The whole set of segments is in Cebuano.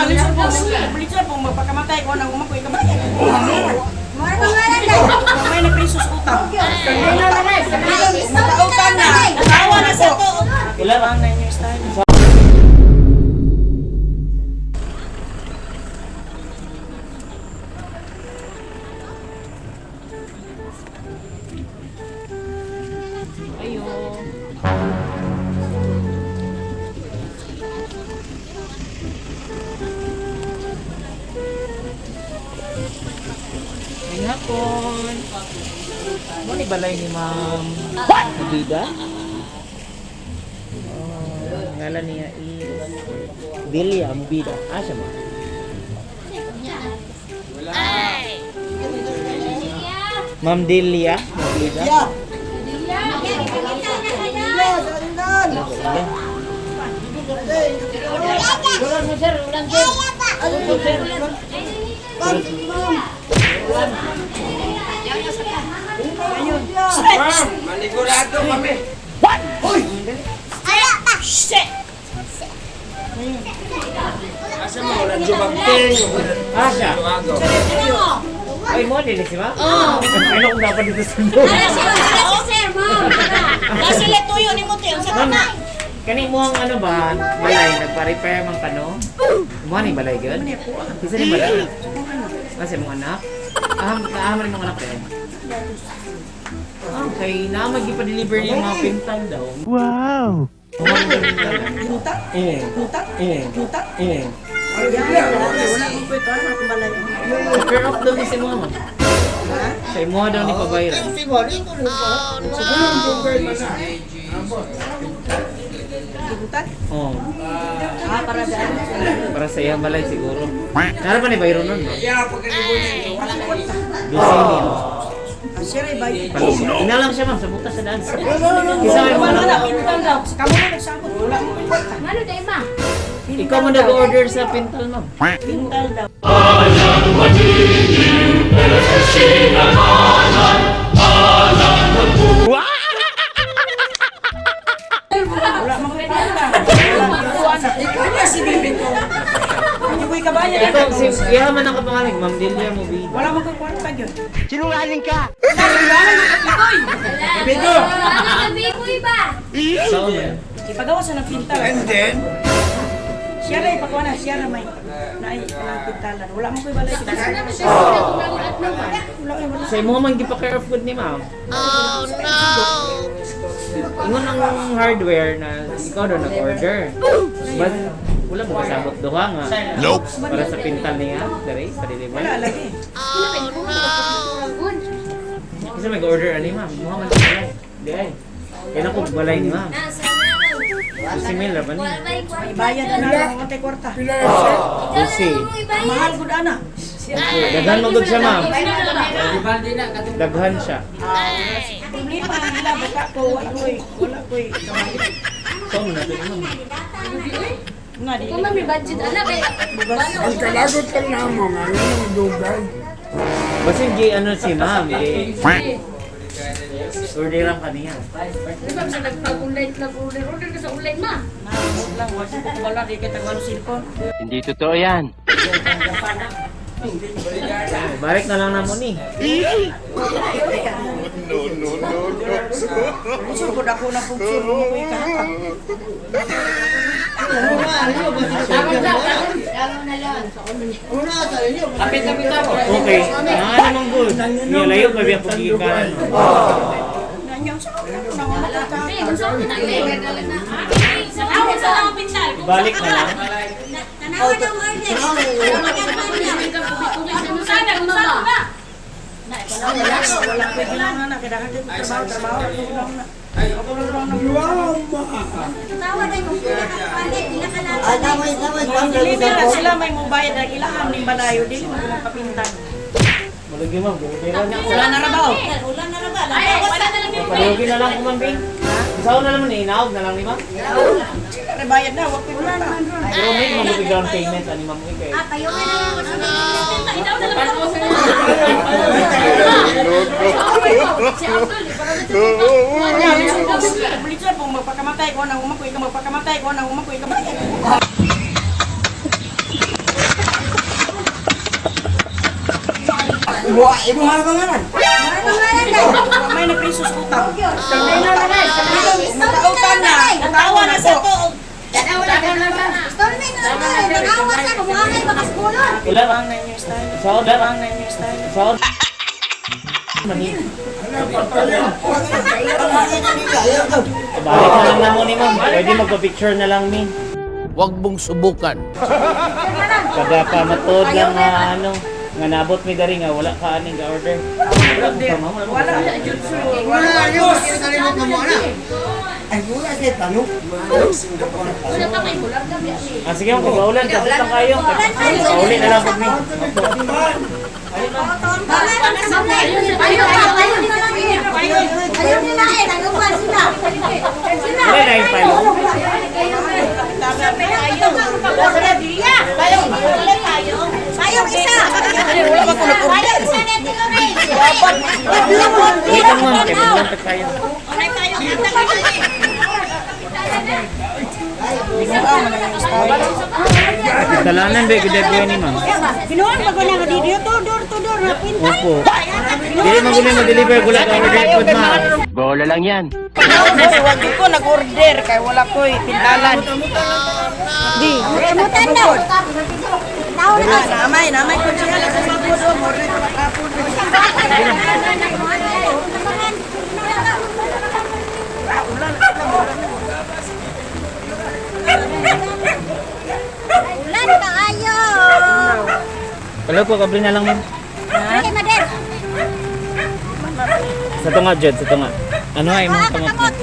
Balitsa po, magpakamatay ko nang umakoy kabayan. Mura pa nga lang dahil. May na prisos utang. Ay, Nakautang na. Nakawa na sa to. Wala Ang 9 years tayo. Ayo. May hapon. Mo ni balay ni Ma'am What? Oh, ngalan niya is Delia Mubida. Ah, siya ba? Ma'am Delia Mubida. Ulan mo sir, ulan sir. Manigurado kami. Shit! Asa mo, walang jumagting. Ah, siya. Ay, mo din si ma'am? Oo. Ano kung dapat dito sa loob? Kasi le tuyo ni mo tayo sa Ma'am, kana. kani mo ang ano ba, balay, nagpa-repair man ka no? Mo ni balay gyud? Kisa ni balay? Kasi mong anak? Ah, ah, man mong anak eh. Ah, kay na magipa-deliver niya yung mga pintal daw. Wow! Puta, Eh, puta, eh, puta. eh. Wala mo po ito, ano akong balay. Prepare off daw ni si mama. Sa imo daw ni pabayran. Puta. Oh, Ah, para daan. para sa iyang balay siguro. Nara pa ni bayron nun, no? Kaya pagkalibunin. Busy niyo. Ah, siya rin bay. Oh, no. Ina lang siya ma'am, sa butas sa daan. Kisa may mga Wala, anak. pintal daw. Kamu na nagsabot. Wala mo kwarta. Ano dahil ma? Ikaw man nag-order sa pintal ma'am. Pintal daw. Wala mo kwarta. Ikaw na si bibi ko. Hindi ko'y kabayan. Ikaw, si, iya man ang kapangalan, Ma'am Delia Mobida. Wala mo kang kwarta yun. Sinungaling ka! Ano sabi ko iba? Saan man? Ipagawa sa ng pintal. And then, Siya ra ipakuha na, siya ra may naay kanang pintalan. Wala mo ko'y balay. Wala ko'y wala. Sa imo man gipa-care of good ni ma'am. Oh no. Ingon ang hardware na ikaw daw nag-order. But wala mo kasabot duha nga. Nope. Para sa pintal niya, dere, pa-deliver. Wala lagi. Kasi mag-order ani ma'am, muha man sa balay. Di ay. Kaya na ko balay ni ma'am. Si Mel ra ba ni? May bayad na lang mga tay kwarta. Lucy. Mahal gud ana. Daghan mo gud siya ma'am. Daghan siya. Problema nila basta ko wala ko'y wala ko'y kamay. So mo na to ma'am. Nga di. Kung may budget ala kay ang kalagot lang na mo nga, ang dugay. Basin gi ano si ma'am, gi order lang kaniya. Di ba sa nagpag-online lang order order ka sa online ma? Na lang wala ko wala di kita wala cellphone. Hindi totoo yan. Balik na lang namo ni. No, no, no, no. Usur gud ako na pugsul mo ko'y kahatag. Okay. Ah, ano good. Niya layo pa biya pagigikanan. Nanyang sa ako na wala ka. Eh, kung saan kita eh. Sa lang pintal. Balik na lang. Tanawa daw order. Kung saan kung saan ba? Wala wala ko'y ginawa na kaya daghan ko trabaho trabaho ako lang na. Ako lang na. Tanawa daw kung pila ka palit, pila ka lang. Deliver na sila may mobayad na ilaham ning balayo dili mo makapintal. Malagi ma'am, gumutira na. Wala na ra ba? oh? Ay, wala na lang yung Palugin na lang kumambing. Isaw na naman eh, inaog na lang ni ma'am. Sila ra bayad na wa ko'y kwarta. Pero may mga down payment ani ma'am uy kay. Kayo nga na lang ako sa Itaw na lang ako sa Si Abdul, para na Balitsa po magpakamatay ko nang umakoy ka magpakamatay ko nang umakoy ka. Imuha ka nga lang. May na prisos utang. Utang na. Tawa na sa to. Stormy na lang to. Nag-awa sa kumuha kayo makaskulon. Wala ba? Saod ba? Saod. Mani. Balik na lang na mo ni ma'am. Pwede magpa-picture na lang mi. Huwag mong subukan. Kada pa matod lang nga ano nga nabot mi dari nga wala ka aning ga-order. Wala ka ma'am, wala ka. Wala yun. Ay, wala siya tanong. Ah, sige ma'am, kung maulan kasi lang kayo. Pauli na lang pag mi. Ayun nila eh, nagawa sila. Sila. Wala na yung payong. Payong isa. Payong isa na Tito Ray. Wait lang ma'am, kay maglampit tayo. Dalanan ba gud ni ma'am? Pinuan pa ko na dito, tudor, tudor, na pintan. Opo. Dili man gud mo-deliver gula ka order pod ma'am. Bola lang yan. Wag ko nag-order kay wala ko'y pindalan. Di. Mutan daw. Tao na. Namay, namay ko siya lang sa mga puso. Order ko matapon. Ulan kaayo. Wala po, kabli na lang ma'am. Okay, Mader. Sa tunga, Jed, sa tunga. Ano ay Mga mong kamot? katamot.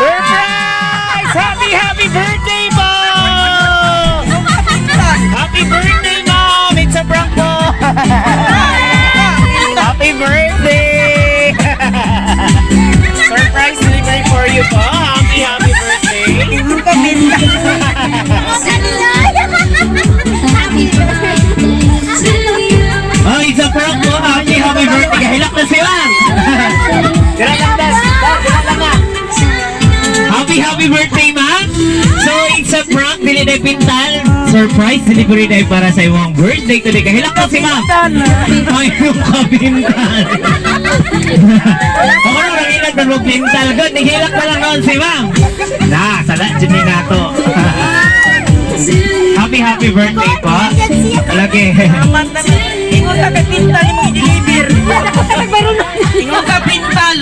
Surprise! Happy, happy birthday po! Happy birthday, mom! It's a prank po! Happy birthday! Surprise delivery for you po! Happy, happy birthday! Happy birthday to you. Oh, it's a prank po! Happy, happy birthday! Kahilak na si ma'am! Dira lang, Das! Das, dira lang ah. Happy, happy birthday, ma'am! So, it's a prank, dili na pintal. Surprise delivery na para sa imong birthday today. Kahilak na si ma'am! Ay, yung kapintal. Ako na, nangilag na mong pintal. Good, nihilak na lang noon si ma'am. Na, sala, dyan ni nato. Happy, happy birthday po. Lagi. Ingon ka kay pintal imong i-deliver. Ingon ka pintal.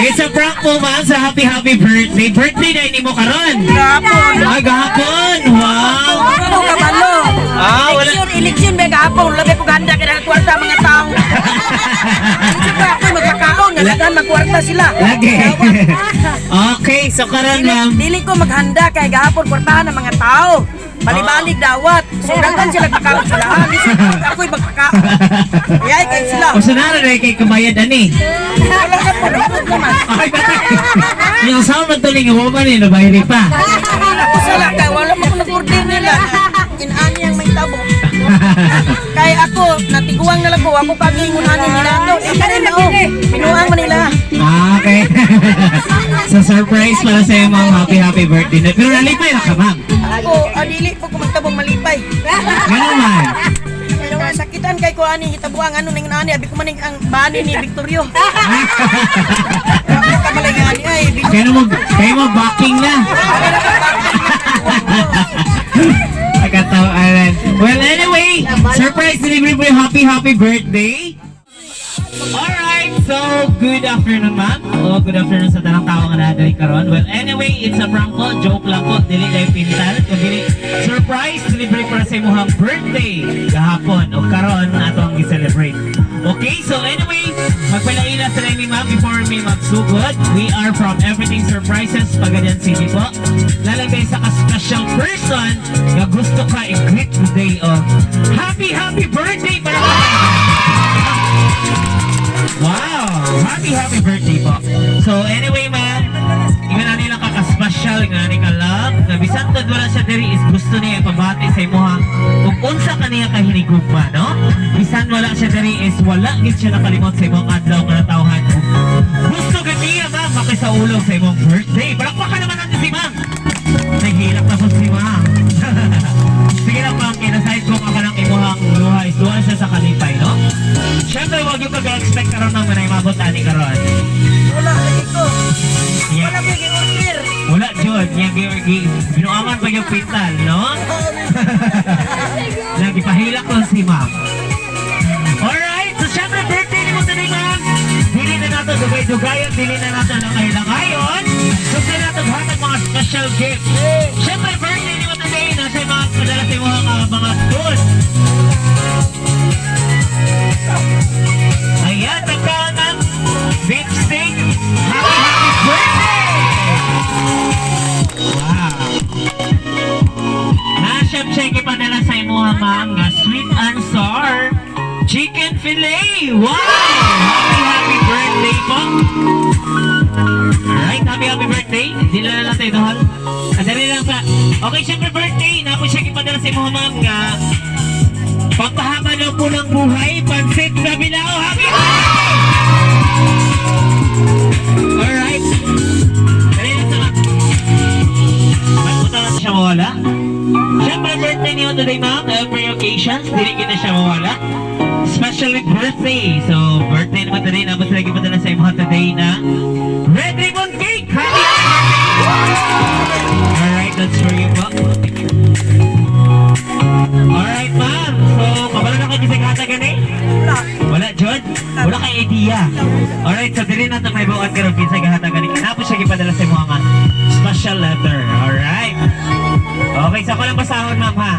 It's a prank po, ma'am, sa happy, happy birthday. Birthday na ini mo karon. Gapon. Ah, gahapon. Wow. Ako kabalo. Ah, wala. Eleksyon, eleksyon ba gapon. Labi ko ganda kay kwarta mga tao. Siyempre ako magkakaon, nga daghan magkwarta sila. Lagi. Okay, so karon, Dili, ma'am. dili ko maghanda kay gahapon kwartahan ng mga tao. Balibalik dawat. So daghan sila kakaon sila. Ah, lisod ako'y magkakaon. Yay kay sila. O sunara na kay kabayad ani. Wala ka po naman. Ay, patay. Yung sound man tuloy nga woman eh, nabayri pa. Ako sala kay wala man ko nag-order nila. Inani ang may tabo. Kay ako natiguang na lang ko ako pagingunanin nila ato. Di ka rin na oh. Pinuang man nila. Ah, okay. So surprise para sa imong happy happy birthday. Pero nalipay na ka, ma'am. Ako, adili po ko magtabong malipay. Ngano man? Pero nga, sakitan kay ko ani hitabuang ano ning ani abi ko maning ang bani ni Victorio. Ako kabalay nga ani ay binuang. Kaya mo backing na. Pagkatawanan. Well, anyway, surprise delivery po yung happy, happy birthday. Alright, so good afternoon, ma'am. Oh, good afternoon sa tanang tao nga naa karon. Well, anyway, it's a prank po. Joke lang po. Dili dahil pintal. Kung dili, surprise delivery para sa imuhang birthday gahapon o karon ato ang gi-celebrate. Okay, so anyway, magpalaila sa ni ma'am before me magsugod. We are from Everything Surprises, Pagadian City po. Lalagay sa ka-special person nga gusto ka i-greet today. Oh. Happy, happy birthday para Wow! Happy, happy birthday po. So anyway, ma'am, ingon na nila ka-special, ingon na ka love. Na bisan tod wala siya diri is gusto niya ipabati sa imuha kung unsa kaniya kahinigugma, no? Bisan wala siya diri is wala gid siya nakalimot sa imong adlaw nga natawhan. Gusto gid niya, ma'am, makisaulog sa imong birthday. Palakpakan naman natin si ma'am. Naghilak na po si ma'am. Sige lang, ma'am, kinaside ko ka ng imuhang luha is duha siya sa kalipay, no? Siyempre, huwag yung pag-expect karon ng manay mabot ani karon. Wala lagi ko. Yeah. Wala ko yung order. Wala, Jod. Yang binuangan pa yung pintal, no? Lagi pahilak lang si ma'am. Alright, so syempre birthday ni mo today, ma'am. Dili na nato dugay-dugayon, dili na nato langay-langayon. Gusto nato hatag mga special gift. Syempre birthday ni mo today, nasa mga padala sa imong mga food. Ayan, nagkaon ng beef steak. Happy, happy birthday! Wow! Na Chef Cheke padala sa imuha, ma'am, nga sweet and sour chicken fillet. Wow! Happy, happy birthday po. Alright, happy, happy birthday. Hindi na lang tayo doon. Adali lang sa. Okay, syempre birthday. Napo siya ipadala sa imuha, ma'am, nga pagpahaba daw po ng buhay, pansit sa bilao. Happy birthday! Alright. Dali lang sa. Ba't na siya mawala? Siyempre, birthday niyo today, ma'am. Every occasions, dili kita siya mawala. Especially birthday. So, birthday naman today. Napos lagi pa sa imo today na red ribbon cake! Happy birthday! Alright, that's for you po. Alright, ma'am. So, kabalo na kayo sa hatagan eh? Wala. Wala, Jod? Wala kay idea. Alright, so dili na ito may buwan karon kinsa gahatagan ni. Napos siya gipadala sa imo nga special letter. Alright. Okay, so ako lang basahon, ma'am, ha?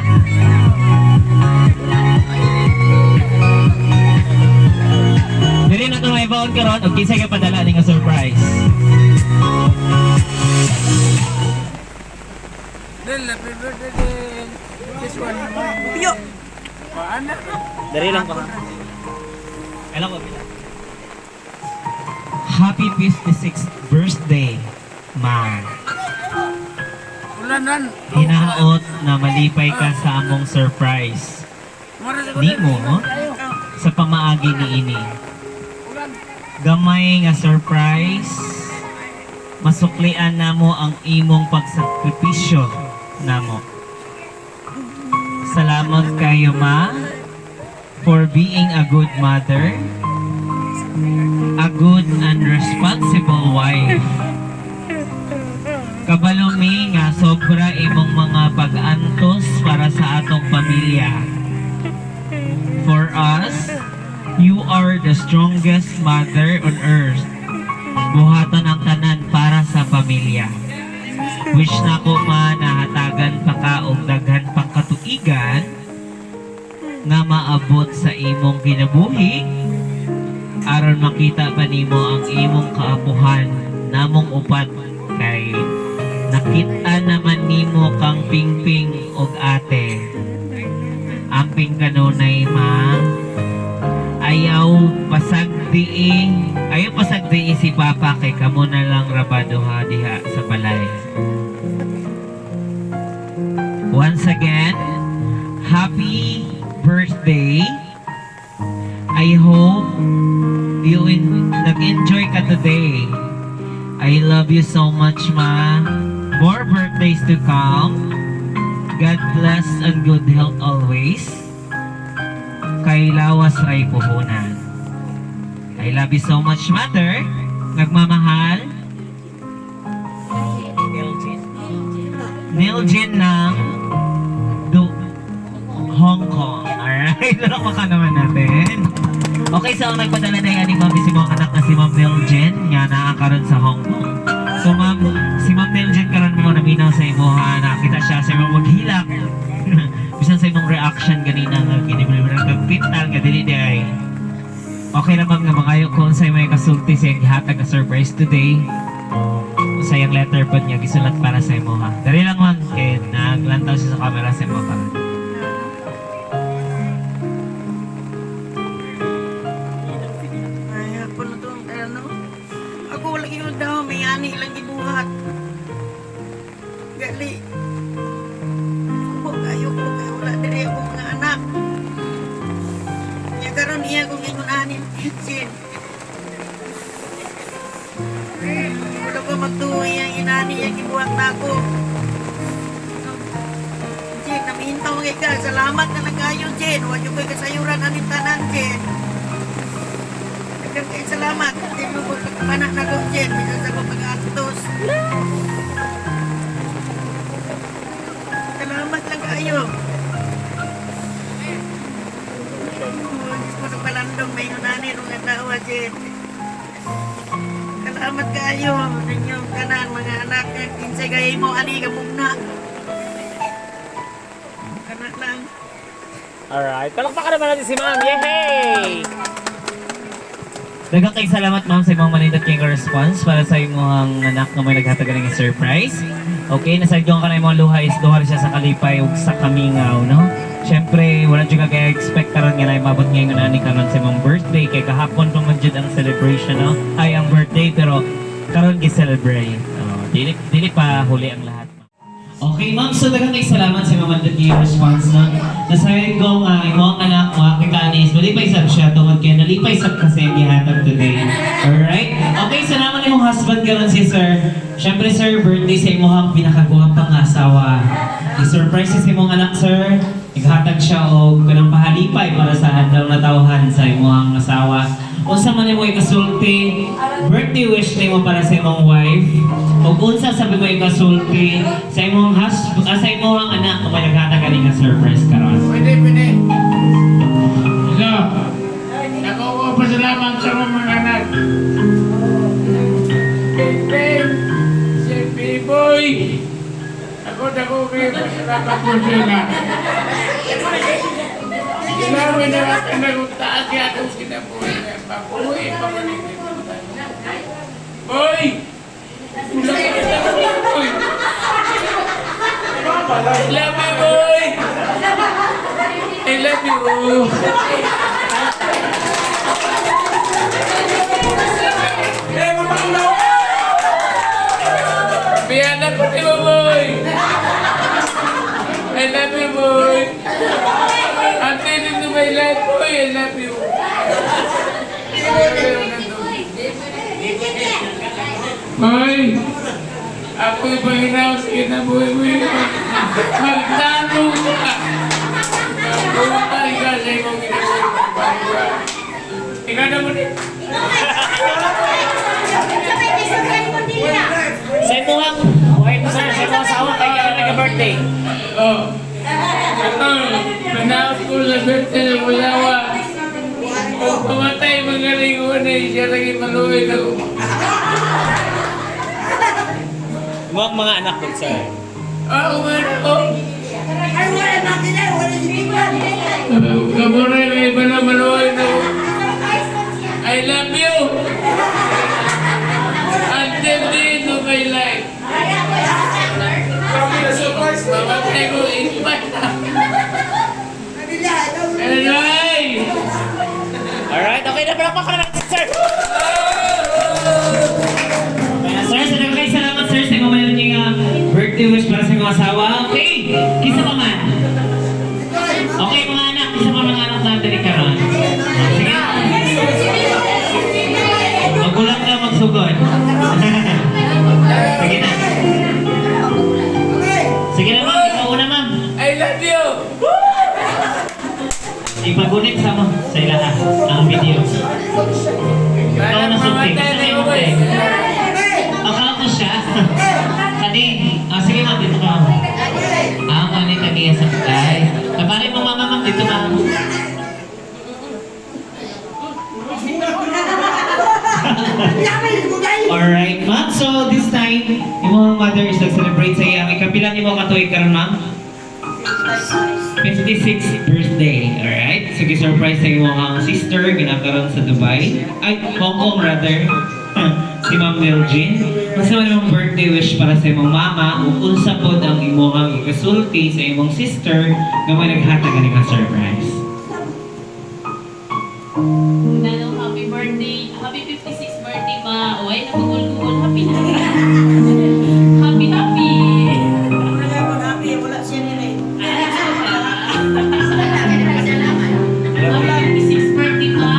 Dili na ito may buwan karon og kinsa gipadala ni nga surprise. Del, happy birthday, Del. This one. Piyo. Paano? Dali lang ko ha. Kailan ko pila? Happy 56th birthday, ma'am. Ulanan. Hinaot na malipay ka sa among surprise. Nimo, sa pamaagi ni ini. Gamay nga surprise, masuklian namo ang imong pagsakripisyo namo. Salamat kayo, ma, for being a good mother, a good and responsible wife. Kabalo mi nga sobra imong mga pag-antos para sa atong pamilya. For us, you are the strongest mother on earth. Buhaton ang tanan para sa pamilya. Wish nako ma nahatagan pa ka og daghan pang katuigan nga maabot sa imong kinabuhi aron makita pa nimo ang imong kaapuhan namong upat kay nakita naman nimo kang Pingping og ate. Amping kanunay, ma. Ayaw pasagdii, ayaw pasagdii si Papa kay kamo na lang rabaduha diha sa balay. Once again, happy birthday. I hope you nag-enjoy ka today. I love you so much, Ma. More birthdays to come. God bless and good health always. Kay lawas ray puhunan. I love you so much, Mother. Nagmamahal. Nilgin. Nilgin ng Hong Kong. Alright, ka naman natin. Okay, so ang nagpadala na yan ni Ma'am is imong anak na si Ma'am Nilgen nga naa karon sa Hong Kong. So ma'am, si Ma'am Nilgen karon mo naminaw sa imuha, nakita siya sa imong maghilak. Bisan sa imong reaction ganina nga ginibiliran kag pintal nga dili di ay. Okay na, ma'am, nga mangayo ko sa may kasulti sa iyang gihatag nga surprise today. Sa iyang letter pod nga gisulat para sa imo ha. Dali lang, ma'am, kay naglantaw siya sa camera sa imo karon. Ay, ako na to, ano? Ako wala yung daw, may ani lang gibuhat. Gali. Kubo kayo ko kayo wala diri ako mga anak. Nya karon iya kong ingon ani sin. Wala ko magtuoy ang inani yang gibuhat na ako. Jen, namihintaw kay ka. Salamat na lang kayo, Jen. Huwag niyo ko'y kasayuran aning tanan, Jen. Daghang kay salamat. Hindi mo ko pagpanak na ko, Jen. Bisan sa akong pag-antos. Salamat lang kayo. Oh, Diyos ko sa palandong, may nunani nung natawa, Jen. Salamat kayo. Ninyong tanan, mga anak. Kinsay kayo mo, ani ka mugna. Kanak lang. Alright, palakpakan naman natin si Ma'am. Yehey! Daghang kay salamat, ma'am, sa imong manindot kay response para sa imong anak nga may naghatag ng surprise. Okay, nasadyon ka na imong luha is luha siya sa kalipay ug sa kamingaw, no? Syempre, wala jud ka kay expect karon nga naimabot ngayon ani karon sa imong birthday kay kahapon pa man jud ang celebration, no? Ay, ang birthday, pero karon gi-celebrate. Oh, dili dili pa huli ang lahat. Okay, ma'am. So, daghang kay salamat sa mga mandot yung response na. Nasayod ko nga, imong anak, makakita ni is, malipay sab siya tungod kay nalipay sab kasi ang gihatag today. Alright? Okay, so naman imong husband karon si sir. Siyempre, sir, birthday sa imong pinakagwapang asawa. I-surprise sa imong anak, sir. Naghatag siya og kanang pahalipay para sa adlaw na tawhan sa imong asawa. Unsa man imo ikasulti, birthday wish nimo para sa imong wife, ug unsa sabi mo ikasulti sa imong husband, sa imong anak kung may naghatag ani nga surprise karon? Pwede, pwede. Hello. Ako ko pasalamat sa mga anak. Ben, si B-Boy. Ako dako kayo pasalamat ko sila. Salamat na ako nagutaas kaya akong kinabuhi. Pabuhi, pabuhi. Boy! Boy! Love you, boy! I love you. Eh, mapakulaw! Biyana ko si mo, boy! I love you, boy! Until into my life, boy, I love you. Boy! Ako'y Panginoon sa kinabuhi mo yun. Magtanong ka! Magbuhay ka sa imong kinabuhi mo. Ikaw na muna. Sa imong wife, sir, sa imong asawa kay karon nag-birthday. Oh. Ito, manaot ko sa birthday ng asawa. Kung pumatay magaling ko na siya lagi maluwi ako. Imong mga anak ko, sir. Ako man ako. Kamuray may iba na maluwi na ako. I love you. Until the end of my life. Mamatay ko ipat na. Anyway! Alright, okay na, palakpakan naman natin, sir. Okay na, sir, so daghang kay salamat, sir, sa imong manindot nga birthday wish para sa imong asawa. Okay, kinsa pa man? Okay, mga anak, kinsa pa mga anak natin karon? Sige. Magulang ka magsugod. Nay, imong mother is nag-celebrate sa iyang ikapila nimo katuig karon, ma'am? 56th birthday, alright? So, gi-surprise sa imong sister, ginakaroon sa Dubai. Ay, Hong Kong rather. Si Ma'am Neljin. Unsa man imong birthday wish para sa imong mama ug unsa pod ang imong ikasulti sa imong sister nga may naghatag ani nga surprise? Nanong, happy birthday. Happy 56th birthday, ma. Oy, napagul-gul. Happy na. Happy, happy. Happy, wala siya nila eh. Happy 56th birthday, ma.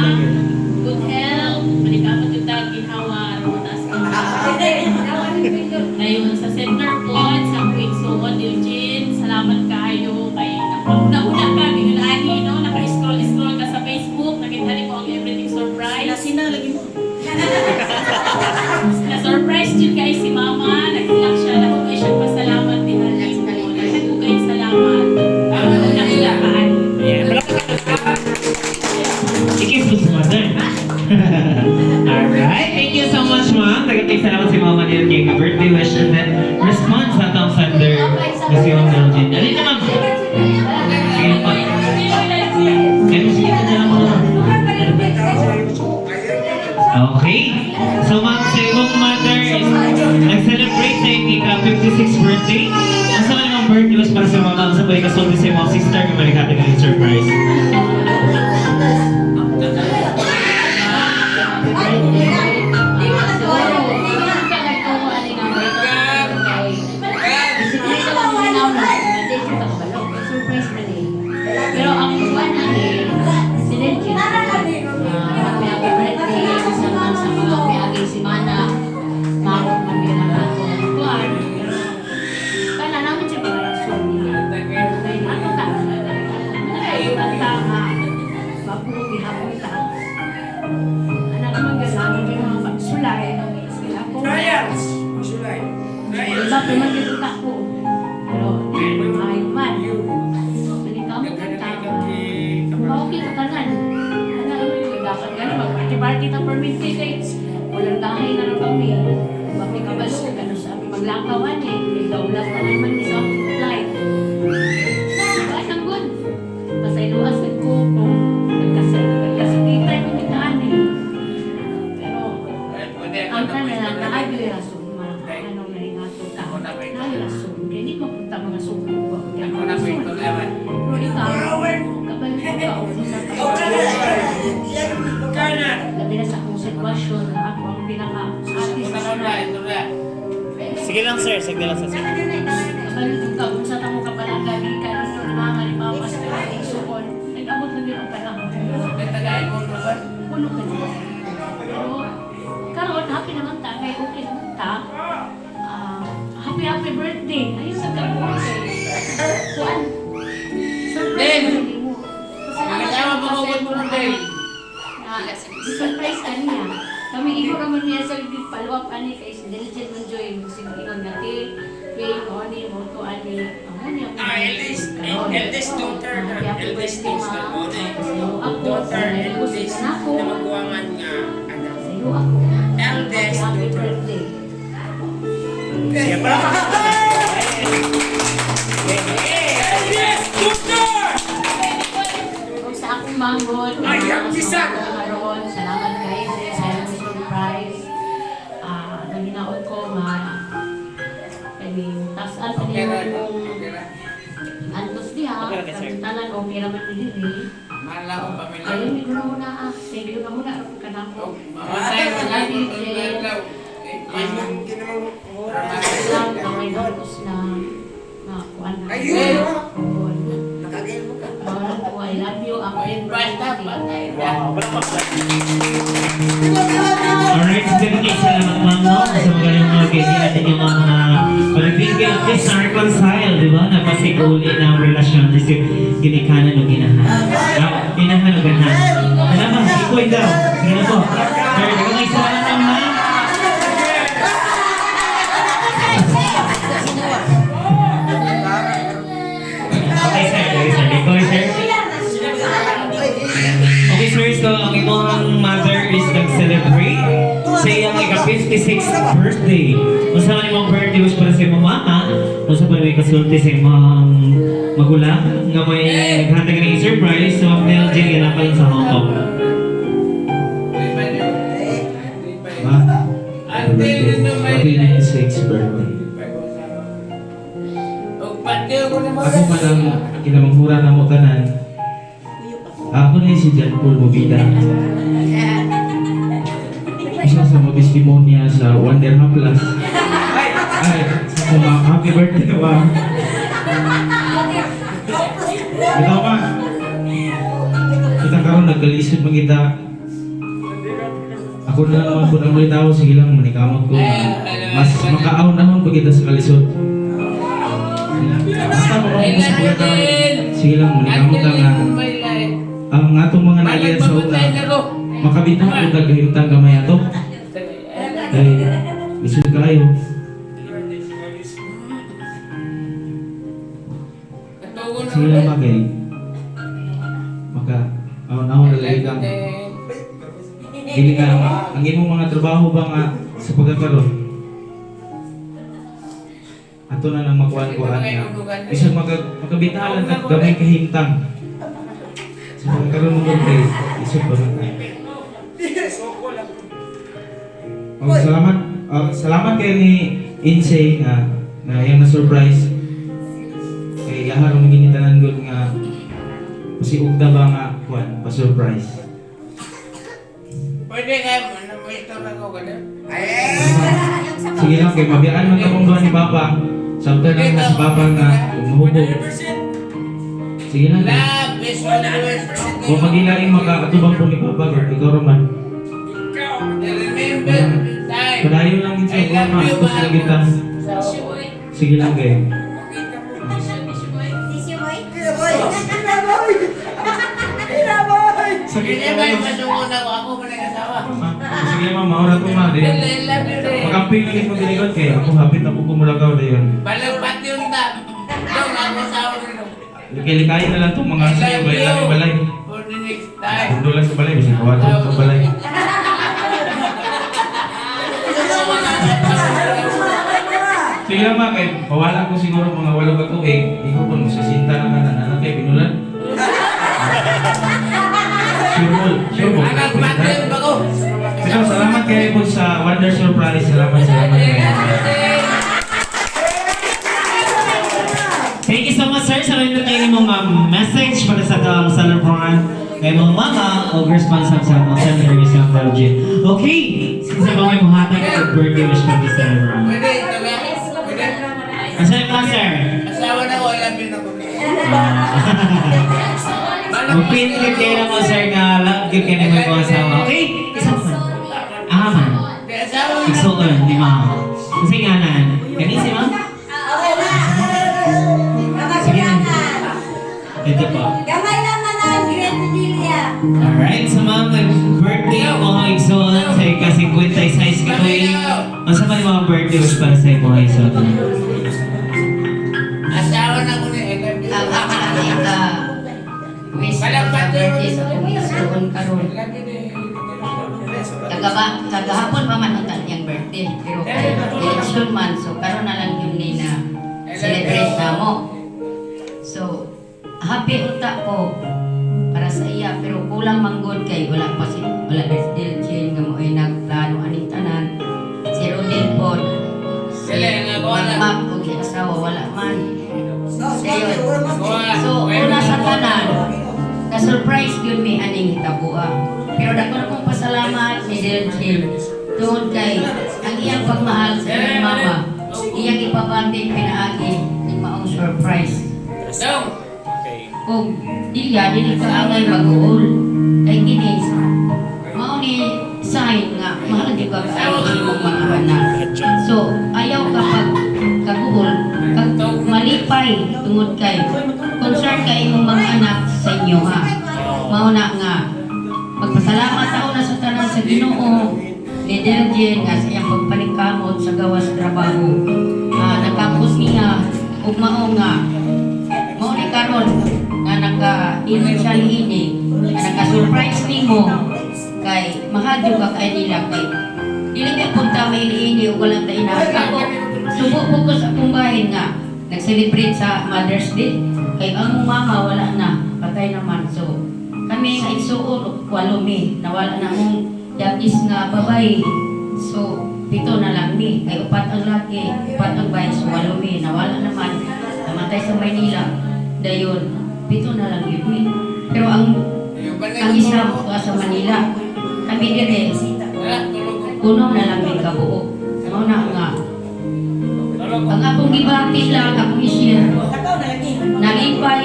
Good health. Balikamot yung tag, ginhawa. Mataas ka. Ngayon, sa center po, sa Quick Eugene, salamat kayo. Kay nauna ka, ginulahi, no? Naka-scroll-scroll ka sa Facebook. Nakita niyo po ang everything surprise. Sina lagi mo. Na-surprise din kay si Mama. Nag-iyak siya. Naku siya pasalamat din. Naku kayo salamat. Naku ka. Ayan. I-kiss mo si mother. Alright. Thank you so much, ma'am. Daghang salamat si Mama Neljin nga birthday wish and then response sa atong sender na si Ma'am Neljin. Dali na, ma'am. Sige pa. Kaya sige na lang mo. Okay. So ma'am, sa imong mother is nag-celebrate sa imong ika-56th birthday. Unsa man imong birthday wish para sa mama? Unsa ba ikasulti sa imong sister nga may naghatag ng surprise? Pero ang kuwan ani, si Lenjin, happy happy birthday sa mga may simana, maroon man din ang atong kuwan. Pero kana naman siya mga rason. Kay ano ka? Ay, tama. Mapulo gihapon ta. Anak man gano'n, yung mga pagsulay. Ako, iba pa man dito ako. Pero, ay man. Malikaw mo kanta. Okay ka tanan. Ano naman yun, dapat gano'n, mag-party-party ta permit kay walang dahil na rin kami. Bakit ka ba gano'n sa aming maglakawan eh. May daulat na naman ni sa akong flight. Ay, ang good. Pasayloas ko kung nagkasakitan yung itaan eh. Pero, ang tanan na ay rason ma anong naingato ka na rason kay di mapunta mga suko ko kay rason, pero ikaw kabalo ka o sa labi na sa akong sitwasyon na ako ang pinaka ate sa sunod. Sige lang, sir, sige lang, sir. Kabalo ka kung sa tamo kapalaga di ka ni mama ni papa sa ating sukon, nag-abot na din ang panahon, puno ka na. Pero karon happy naman ta kay okay naman ta. Ah, happy happy birthday. Ayun sa kabuhay kay kuan. Surprise man mo. Pasalamat ako sa imong anak na surprise kaniya. Kami igo raman niya sa follow up ani kay si Diligent man joy sig ingon nga ti kay mo ni mo to ani amo niya. Ah, eldest, eldest daughter na, eldest daughter mo na. Sa'yo ako, Daughter, sa'yo eldest ako, na maguwangan nga anak. sa'yo ako. Eldest Happy daughter. birthday. Sige pa. Eldest daughter! Kung sa akong manggol, Ay, ang isa! karon, salamat kayo sa iyong surprise. Ah, nanginaot ko nga kaning taas-an pa niyo kung antos diha, Okay ra ka, sir. tanan okay raman ni diri. Mahal akong pamilya. Ayun, ko na muna ah. Thank you na muna ako ka na ako. Mamatay mo na Lang, may antos na na kuan na. Ayun! Mawala ko, I love you. Ang birthday. Wow, Alright, so daghang salamat, ma'am, no? Sa magaling mga kaibigan natin yung mga panagbigyan at least na-reconcile, di ba? Napasiguli na ang relasyon kasi ginikanan o ginahan. Ah, ginahan o ganahan. Ano ba? Ikoy daw. Sige na po. Sir, daghang salamat, ma'am, ha? Okay, sir. Okay, sir. Ikoy, sir. Okay, sir. So, ang imong mother is nag-celebrate sa iyang ika-56 56th birthday. Unsa man imong birthday wish para sa imong mama? Unsa man may kasulti sa imong magulang nga may naghatag ng surprise sa Ma'am Neljen nga naa sa Hong Kong? Ma, happy birthday. Happy 96th birthday. Ako man ang kinamanghura na mo tanan. Ako na si John Paul Bobida. Isa sa mga testimonya sa Wonder Haplas. Ay, sa mga happy birthday, ma. Ikaw ma. Kita karon nagkalisod man kita. Ako na lang man po ang tao, sige lang, manikamot ko. Mas makaahon-ahon pa kita sa kalisod. Basta pa sa pagkakaroon. Sige lang, manikamot lang nga. Ang atong mga naagian sa una, makabita ko tagahimtang gamay ato. Kay, lisod kayo. Sige lang ba kay, maka, ahon-ahon na lagi kang, dili ka, ang imong mga trabaho ba nga sa pagkakaroon? Ato na lang makuan-kuan nga. Bisag makabitalan at gamay kahimtang. Sa pagkakaroon mo kay isip ba man tayo? Oh, salamat. Oh, salamat kay ni Insay nga na iyang na surprise. Kay yaha ro ginitanan gud nga si Ugda ba nga kuan pa surprise. Pwede kayo, ito na ko ganun. Sige lang kay mabiyaan man akong duha ni Papa. Samtang lang na si Papa nga umuhubog. Sige lang. Kay. Love is always Kung magilaing makaatubang po ni Papa, girl, ikaw raman. Remember the time. Padayon lang gid sa I love mga you, gusto mahal lang kita. Sige lang kay. Tissue boy? Sige Hindi ba yung masuko na ako? Ako pa nag-asawa. Ma, sige ma, maura ko ma. I Dayon. love you rin. Makamping lang gid mo gilikod kay ako hapit ako kumulakaw dayon. Balagpat yung tap. Dong, ako asawa rin. Likay-likayin na lang tong mga I sa love balay you. balay. For the next time. Pundo lang sa balay bisag kawato sa balay. Sige lang ma, kay pawala ko siguro mga 8 ka tuig, di ko po mo na ka na anak kay binulan. Sure ball, sure ball. Anak, pati yung bago. Pero salamat kayo po sa Wonder Surprise. Salamat, salamat kayo. Thank you so much, sir, sa mga kayo mong message para sa atong celebrant kay mong mama o response sa mga center ni sa Belgium. Okay, since ba may muhatag og birthday wish para sa celebrant? Pwede, ito ba? Pwede. Asa yung mga sir? Asawa na ko, I love you na ko. Mag-pin kayo na mo, sir, nga love gyud kayo ng mga asawa. Okay? Isa pa man. Ah, man. Di, asawa na. Igsuon ni ma'am. Kasi nga na, kani si ma'am? Sige na. Ito po. Gamay lang na lang, Great Lilia. Alright, so ma'am, nag-birthday mo ang igsuon sa ika-56 ka tuig. Unsa man yung mga birthday wish para sa imo igsuon? Asawa na ko ni I love you. Ang akong ika wish ko sa birthday sa akong isuon karon. I love you ni. Kagaba, kagahapon pa man ang kanyang birthday pero kay election man, so karon na lang yun ni na celebrate na mo. So happy unta ko para sa iya, pero kulang manggod kay wala pa si wala na si Diljen nga mo ay nagplano aning tanan. Si Rodel pod, si Dili, nga ko wala. Mac ug si asawa wala man. So, una sa tanan, na-surprise yun mi aning hitabua. Pero dako na kong pasalamat ni Delchin tungod kay ang iyang pagmahal sa iyang mama, iyang ipabati pinaagi ning maong surprise. Dong, Kung diya, dili ka angay mag-uol. Kay kini, mao ni sign nga mahal gyud ka kaayo sa imong mga anak. So, ayaw kapag kaguol, kag malipay tungod kay concern kay imong mga anak sa inyo ha. Mao na nga magpasalamat ako na sa tanan sa Ginoo ni Deljen nga sa iyang pagpaningkamot sa gawas trabaho. Ah, nakapos niya ug mao nga mao ni karon nga naka ingon siya niini nga naka-surprise nimo kay mahal jud ka kay nila kay Dili may punta may iniini o walang tainahan. Ako, subo po ko sa akong bahay nga nag-celebrate sa Mother's Day. Kay ang mama wala na, patay naman. So, kami nga igsuon, walo mi, nawala na akong yakis nga babae. So, pito na lang mi. Kay upat ang laki, upat ang bahay, so walo mi. Nawala naman, namatay sa Maynila. Dayon, pito na lang yun mi. Pero ang isa ko sa Manila, kami dire, puno na lang may kabuo. Mao na nga. Ang akong gibati lang, akong i-share. Takaw na lagi. Nalipay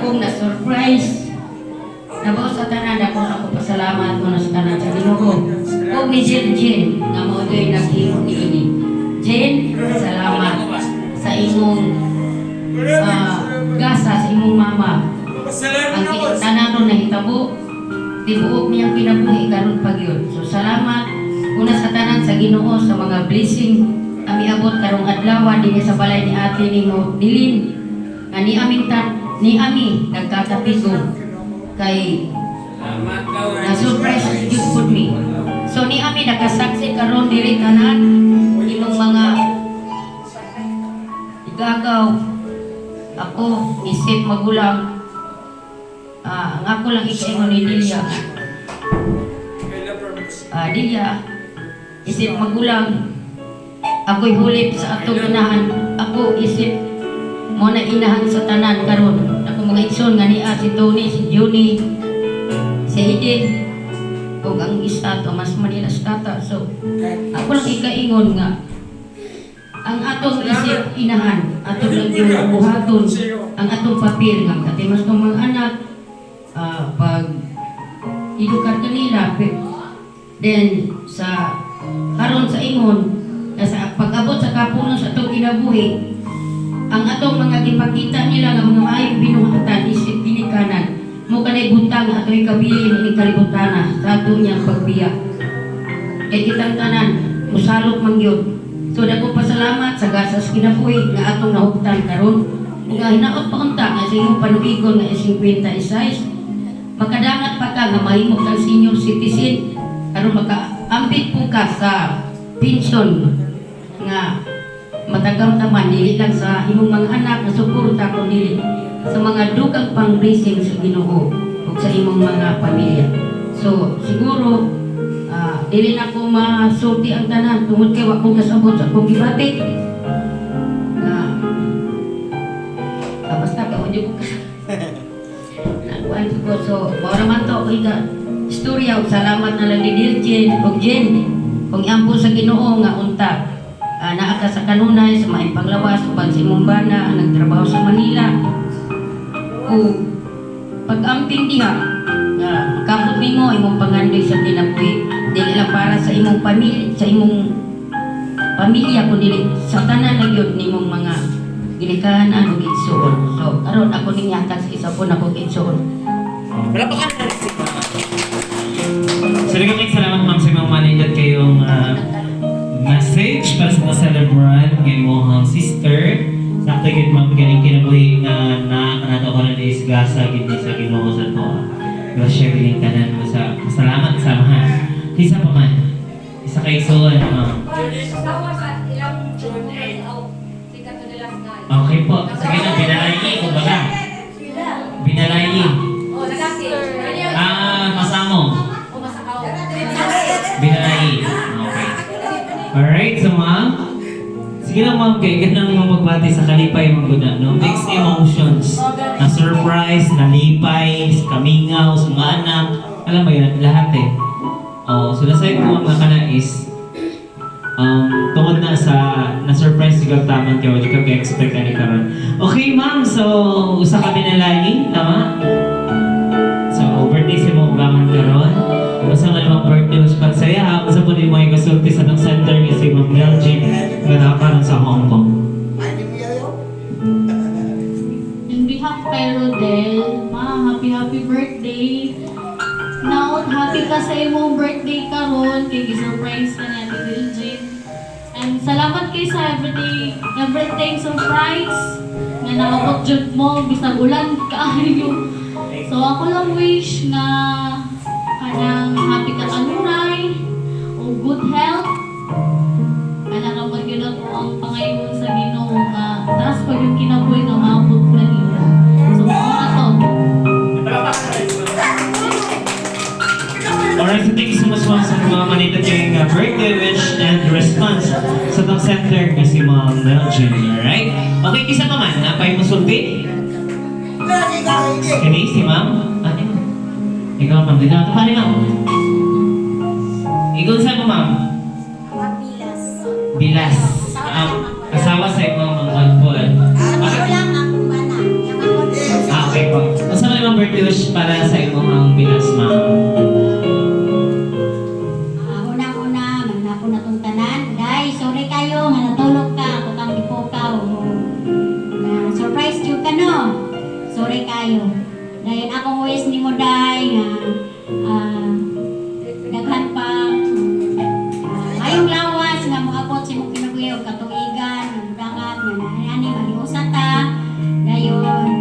kung na-surprise. Nabaw sa tanan, ako ako pasalamat mo na sa tanan sa Ginoo. Ug ni Jill Jen, nga mao do'y naghimo niini. Jen, salamat sa imong gasa sa imong mama. Ang tanan ron nahitabo, tibuok niyang kinabuhi karon pag yun. So salamat una sa tanan sa Ginoo sa mga blessing ami abot karong adlaw dinhi sa balay ni ate nimo Dilin nga ni aming tan ni ami nagkakapigo kay na surprise jud pud mi. So ni ami nakasaksi karon diri tanan imong mga igagaw ako isip magulang, ang ako lang ikaingon ni Delia. Delia, isip magulang, ako'y hulip sa atong inahan. Ako isip mo na inahan sa tanan karon. Ako mga igsoon nga niya si Tony, si Juni, si Eden, ug ang isa Tomas Manila sa tata. So, ako lang ikaingon nga ang atong isip inahan, atong lang yung buhaton, ang atong papel nga katimas tong mga anak, pag edukar kanila, then sa karon sa ingon, na sa pag-abot sa kapuno sa atong kinabuhi, ang atong mga gipakita nila nga mga maayong binuhatan isip ginikanan, mo kanay butang atoy kabilin ining kalibutana sa ato niyang pagbiya. Kay kitang tanan, musalok man gyud. So dako pasalamat sa gasas kinabuhi nga atong nahuptan karon. Nga hinaot pa unta nga sa imong panuigon nga 56 makadangat pa ka nga mahimo kang senior citizen aron makaambit po ka sa pension nga matagamtaman dili lang sa imong mga anak na suporta kundi sa mga dugang pang blessing sa Ginoo ug sa imong mga pamilya. So siguro dili na ko masulti ang tanan tungod kay wa ko kasabot sa akong gibati. Nga basta ka ko nakuan ko, so mao raman to ako iga istorya ug salamat na lang ni Diljen ug Jen kung iampo sa Ginoo nga unta naa ka sa kanunay sa maayong panglawas uban sa imong bana ang nagtrabaho sa Manila o pag-amping diha nga makabot nimo imong pangandoy sa kinabuhi dili lang para sa imong pamilya kundi sa tanan na gyud nimong mga ginikanan ug igsuon. So karon ako ning hatag sa isa po nako igsuon. Wala pa ka na si So, daghang salamat, ma'am, sa imong manindot kayong message para sa mga celebrant nga imong sister. Sakto gid, ma'am, kaning kinabuhi nga naa kanato karon is gasa gid ni sa Ginoo sa to. Grasya gid tanan mo sa salamat sa mga. Isa pa man. Isa kay igsuon, ma'am. Okay po. Sige na, binalayi kumbaga. Binalayi. Masamo. Binalayi. Okay. Alright, so ma'am. Sige lang, ma'am, kay ganang mo magbati sa kalipay mong guna, no? Mixed emotions. Na surprise, nalipay, kamingaw, sa mga anak. Alam mo yun, lahat eh. Oh, so nasa ko mga kana is tungod na sa na-surprise siguro taman kayo, di ka expect ani karon. Okay, ma'am, so usa ka binalayi, tama? So, birthday si mo ugangan karon. Basta nga namang birthday mas pagsaya ha. Basta po din mo yung kasulti sa nang center nga si Ma'am Melgin nga nakakaroon sa Hong Kong. In behalf kay Rodel, ma, happy happy birthday. Now, happy ka sa imong birthday karon kay gi-surprise ka ni Ate Diljin. And salamat kay sa everyday, everything surprise nga naabot jud mo bisag ulan kaayo. So ako lang wish nga kanang happy ka kanunay. O good health. Kana ra man gyud ako ang pangayon sa Ginoo nga taas pa yung kinabuhi nga maabot na nimo. So mao na to. Alright, so thank you so much, ma'am, sa mga manita kayong birthday wish and response sa tong center nga si Ma'am Melvin. Alright? Okay, kisa pa man, napay mo sulti? Kani, si ma'am? Ano? Ikaw, ma'am. Dito, ito pa rin, ma'am. Ikaw sa mo, ma'am? Mabilas. Bilas. Asawa sa imong mga Paul. Ako lang akong bana. Yang ako. Ah, okay po. Unsa man imong birthday wish para sa imong ang bilas, ma'am? Ah, unang-una, magnapon na tong tanan. Day, sorry kayo nga natulog ka ako kang gipukaw. Na surprise jud ka no. Sorry kayo. Dayon akong wish nimo day nga daghan pa ayong lawas nga moabot sa imong kinabuhi og katuigan, nga mudangat nga naani maniusa ta. Dayon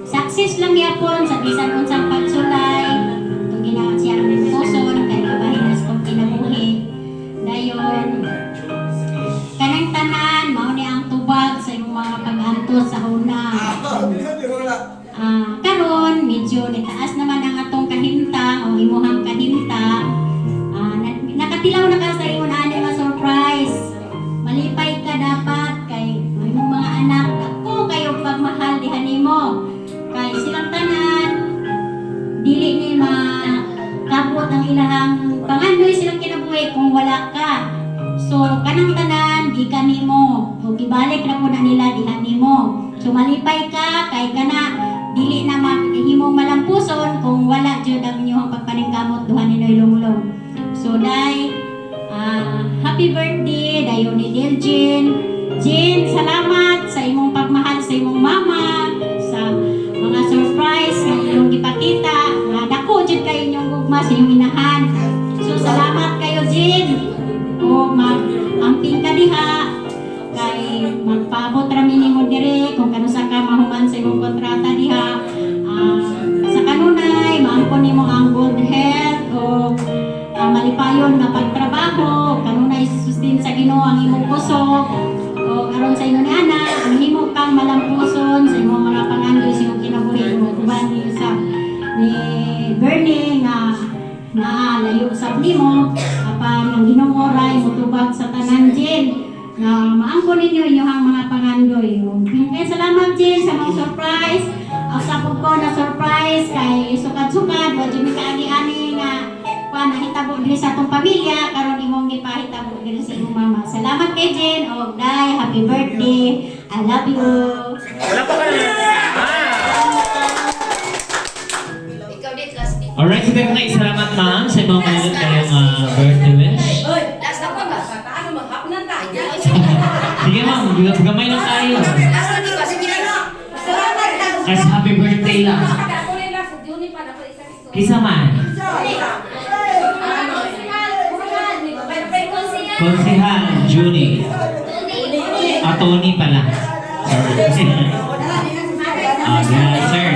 success lang yapon sa bisan unsang pagsulay itong ginawa siya ang puson kay kabahin sa kinabuhi. Dayon kanang tanan mao ni ang tubag sa imong mga pag-antos sa una. Karon medyo nitaas naman ang atong kahimtang o imuhang kahimtang. Nakatilaw na ka sa imong ani nga surprise. Malipay ka dapat kay ang imong mga anak dako kayo pagmahal diha nimo. Kay silang tanan dili ni makabot ang ilahang pangandoy silang kinabuhi kung wala ka. So kanang tanan gikan nimo o gibalik ra po na nila diha nimo. So malipay ka kay kana dili na mahimong malampuson kung wala jud ang inyong pagpaningkamot duha ni Noy Lunglong. So day happy birthday dayon ni Diljin. Jin, salamat sa imong pagmahal sa imong mama, sa mga surprise nga inyong gipakita, nga dako jud kay inyong gugma sa inyong inahan. So salamat kayo Jin. O mag-amping ka diha kay magpaabot ra mi nimo dire kung kanusa ka mahuman sa imong kontrata diha. Sa kanunay maangkon nimo ang good health o malipayon nga pagtrabaho, kanunay sustain sa Ginoo ang imong kusog o aron sa ingon ni ana ang himo kang malampuson sa imong mga pangandoy sa imong kinabuhi ug uban ni sa ni Bernie nga naa layo sab nimo apan ang Ginoo ray motubag sa tanan Jin nga maangkon ninyo inyong mga pangandoy. Kaya salamat Jin sa mga surprise. Asa ko na surprise kay sukad-sukad wa jud mi kaagi-ani nga pa nahitabo diri sa atong pamilya karon imong gipahitabo diri sa imong mama. Salamat kay Jen og day happy birthday. I love you. Wala pa ka na. Ikaw din, last din. Alright, so definitely salamat ma'am sa imong mga kayong birthday wish. Last na pa ba? Sige ma'am, gamay lang tayo. Last na di ba? Sige na. As happy birthday lang. Kisa man, Konsehal Junie. Ah, Tony pala. Sorry. Yeah, sir.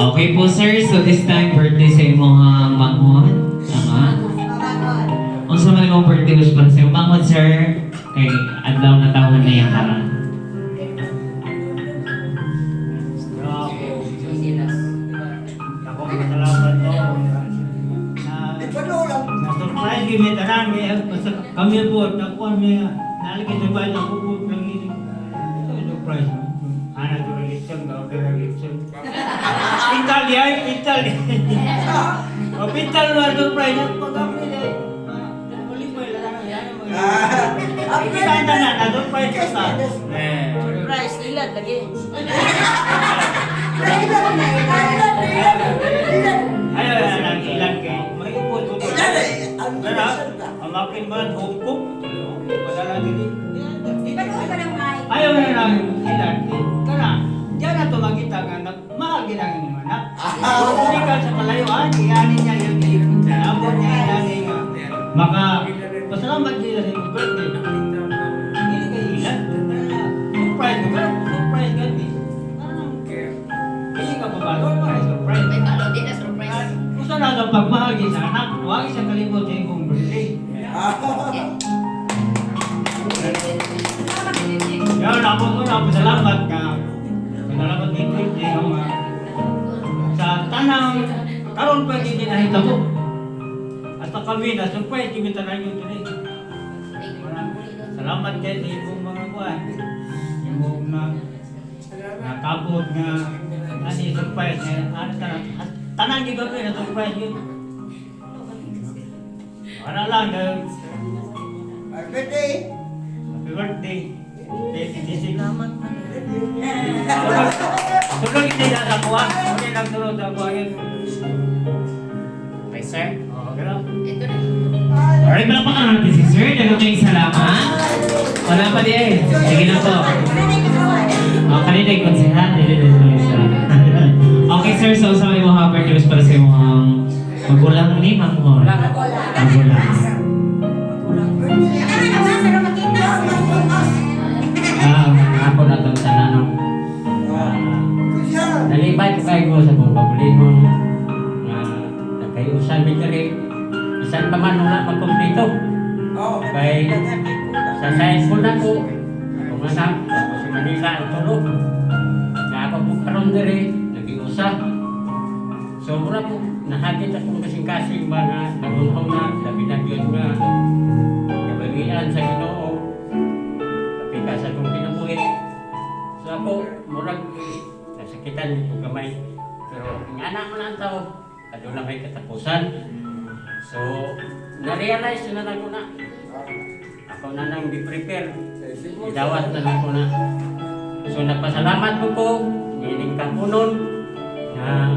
Okay po, sir. So this time, birthday sa imong manghod. Tama? Unsa man imong birthday wish para sa imong manghod, sir? Kay adlaw na taon na yang karon. Ako salamat to. Na surprise kami tanan mi basta kami po nakuha mi nalagi sa bahay ako po lagi surprise. Ana to relation ka relation. Pintal di ay pintal. O pintal na surprise pag kami di. Muli mo lang yan. Kita na na surprise ka. Eh. Surprise, ilad lagi. Ay, ay, ay, ilan kay. May upod ko. Pero, ang akin ba, home cook? Padala din. Ayaw na lang ilan. Kana, diyan na to makita nga mahal ginang inyong anak. Hindi ka sa kalayuan, iyani niya yung abot niya iyani nga. Maka, pasalamat niya sa iyong birthday. Hindi ka ilan. Surprise ka, pero surprise ka di. Hindi ka babalo, surprise. May balo, di na surprise. anak, huwag siya kalimot sa imong birthday. Yan, ako ko na pasalamat ka. Salamat ni birthday ako nga. Sa tanang karon pa gid nahitabo. At kami na surprise kami tanan yun today. Salamat kay sa imong mga kuan. Imong mga nakabot nga ani surprise nga ano tanan tanan gyud kami na surprise yun. Wala lang dahil Happy birthday! Happy birthday. 26. Salamat man. Tulog hindi na sa kuha. Hindi lang tulog sa kuha yun. Okay, sir. Oo, gano'n. Ito na. Alright, palakpakan natin si sir. Daghang kayong salamat. Wala pa di eh. Sige na po. Oh, kanina yung konsehan. Dili na ito isa. Okay sir, so sa may mga birthday wish para sa imong magulang ni Mang Hor. Magulang. Ah, ako na itong tananong. Ah, nalipay ko kayo ko sa kong pabulingon nga nagkayusan mi diri. Bisan pa man wala magkumplito. Kay sa side po na ko, akong anak, ako sa Manila ang tulo. Nga ako po karon diri, nagiusa. So mura po, nahagit akong kasing-kasing ba nga nagunhong na, labi na yun nga kabagian sa Ginoo. Kapika sa akong kinabuhi. So ako, murag nasakitan ko gamay. Pero nga na mo na ang tao, aduna may katapusan. So, na-realize na lang ko na. Ako na nang di-prepare. Idawat na lang ko na. So, nagpasalamat ko ko, nining kapunon, na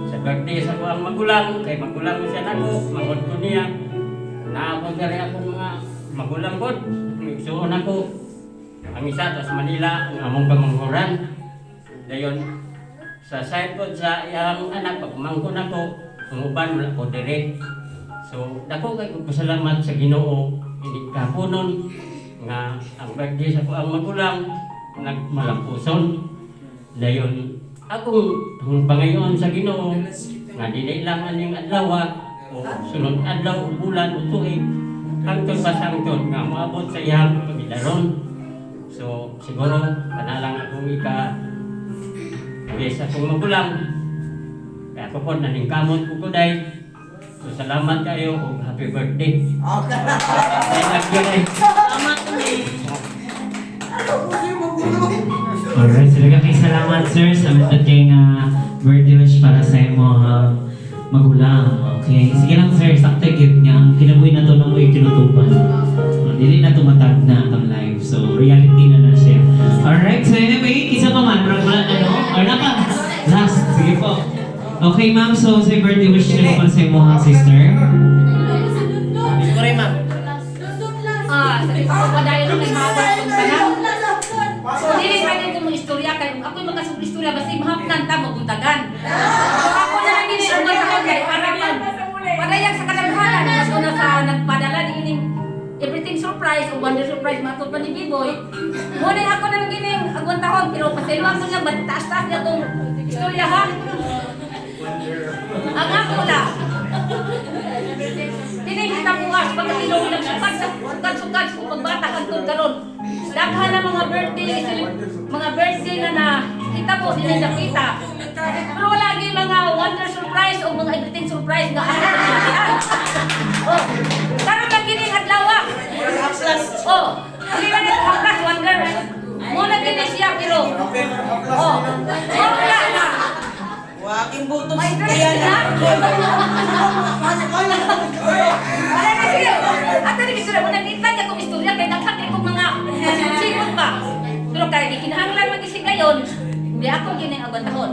sa birthday sa ko ang magulang, kay magulang siya nako, mangod ko niya. Naabot na rin ako mga magulang ko, igsuon ako. Ang isa, tas Manila, ang among pamanghuran. Dayon, sa side ko sa iyang anak, pagmangkon ako, ang uban wala ko dire. So, dako kay ko pasalamat sa Ginoo, hindi kapunon nga ang birthday sa ko ang magulang nagmalampuson. Dayon, akong pangayon sa Ginoo nga dili lang aning adlaw o sunod adlaw o bulan o tuig hangtod ba sa hangtod nga moabot sa iyang pagidaron. So, siguro kanalang akong ika yes, akong magulang. Kaya ako po, naningkamot ko ko dahil. So, salamat kayo ug happy birthday. Okay. I love you eh. Salamat ni. Alright, so daghang kayong salamat sir sa method kay nga birthday wish para sa imong magulang. Okay, sige lang sir, sakto gyud nga ang kinabuhi na to na mo'y tinutupan. Dili na tumatag na ang life. So reality na na siya. Alright, so anyway, isa pa man, murag wala na no? Or na pa? Last, sige po. Okay ma'am, so sa birthday wish niyo para sa imong sister. Ko rin, ma'am. Ah, sabi ko, padayon lang kay mama itong tanan. Dili pa din mong istorya kay ako'y makasug istorya basta mahapnan ta maguntagan. So ako na lang gini ang matahon kay para man padayag sa kadaghanan mas una sa nagpadala ni ining everything surprise o wonder surprise matod pa ni Biboy. Mo na ako na lang gini ang tahon pero paselo ako niya taas-taas niya tong istorya ha. Ang ako na. Tinihita mo nga, pagkatilong ng sukad, sukad, sukad, sa pagbata hangtod karon. Daghan na mga birthday na na kita mo, hindi nakita. Pero wala lagi mga wonder surprise o mga everything surprise na ano sa sila. Oh, karon lang gini ang adlaw ah. Oh, hindi na nito haplas wonder. Mo na gini siya pero oh, wala na. Waking buto May sa dress tiyan. na. Wala na siya. At ano istorya mo nagitlan niya kong istorya kay daghan kay kong mga masikot pa. Pero kay gikinahanglan man gisi gayon, hindi ako gini ang agwantahon.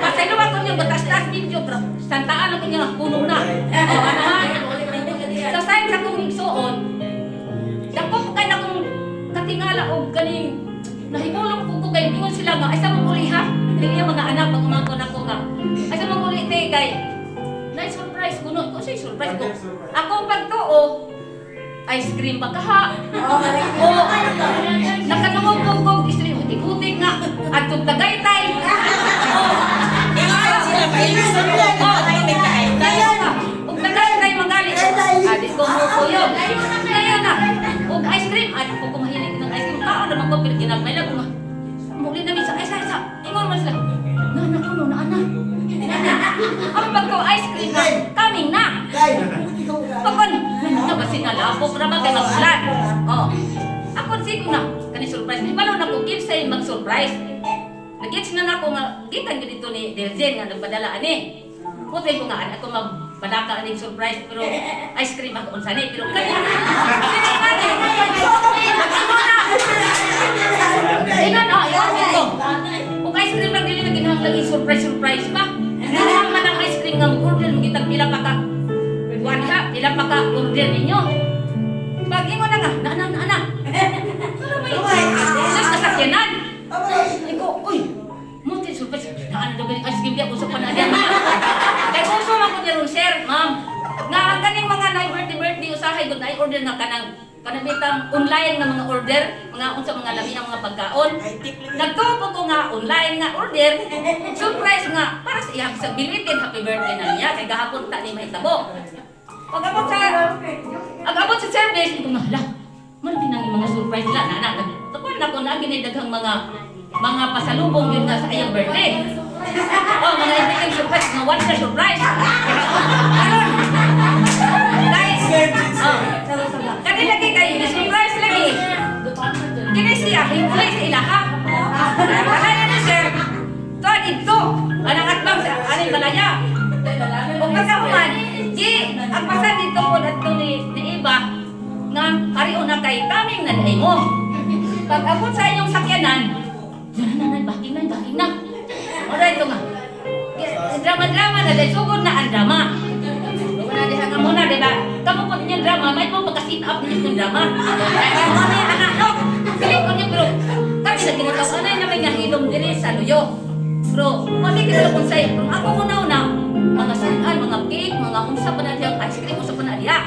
Pasaylo ako niya batas-tas video pero santaan ako niya puno na. Oh, ano ha? Sa side sa kong igsuon, dako ko kay nakong katingala og ganing nahimulong ko ko kay ingon sila nga ay sa mong uli ha. Dili ang mga anak pag umangkon ako nga. Ay sa mong uli te kay na surprise ko no ko siya surprise ko. Ako pagtuo ice cream ba kaha? O nakadungog ko kog istorya hutik-hutik nga adtong Tagaytay. Oh. Ingon sila, pailusan nila. Oh, Ay, may kain. Kaya ra ba kay mag-ulan. Oh. Ako sige na kani surprise. Ibalo na ko kinsay mag-surprise. Nagits na nako nga gikan gyud dito ni Delzen nga nagpadala ani. Putay ko nga ani ako magpadaka ani surprise pero ice cream ako unsa ni pero kani. Ingon oh, ingon ko. Kung ice cream lang dili na kinahanglan surprise surprise pa. Kinahanglan man ang ice cream nga order mo kitag pila pa ka. Kuan ka, pila pa ka order ninyo. Pag ingon na nga, na na na na. Ano may sa kasakyanan? Iko, uy, muti surprise. Naan daw galing ice cream diya, uso pa na diya. Kay uso man ko niya sir, ma'am. Nga ang kaning mga na birthday birthday usahay gud na order nga kanang kanang bitang online nga mga order, mga unsa mga labi ang mga pagkaon. Nagtuo ko nga online nga order, surprise nga para sa iyang sa belated happy birthday na niya kay gahapon ta ni mahitabo. Pag abot sa service, ito nga hala. Man kinang mga surprise nila na na. Tukon na ko na gini daghang mga pasalubong yun na sa iyang birthday. Oh, mga everything surprise, nga one surprise. Karon. Guys, oh. Kani lagi kay surprise lagi. Kini siya hinguli sa ilaha. Balaya ni sir. To dito, anang atbang sa aning balaya. Kung pagkahuman, di ang pasan dito po adto ni Iba nga harion na kay taming na diay mo. Pag abot sa inyong sakyanan, dyan na na, backing na, backing na. Ora ito nga. Drama-drama na dahil sugod na ang drama. Wala diha nga muna, di ba? Kamu po ninyong drama, may mo pagka-sit up ninyo yung drama. Ay, ano na yung anak, no? Pilit ko niyo, pero kami na ginagawa na yun na may nahilom diri sa luyo. Pero, kami kinala kung sa'yo, kung ako muna-una, mga sudan, mga cake, mga unsa pa na diya, ice cream, unsa pa na diya.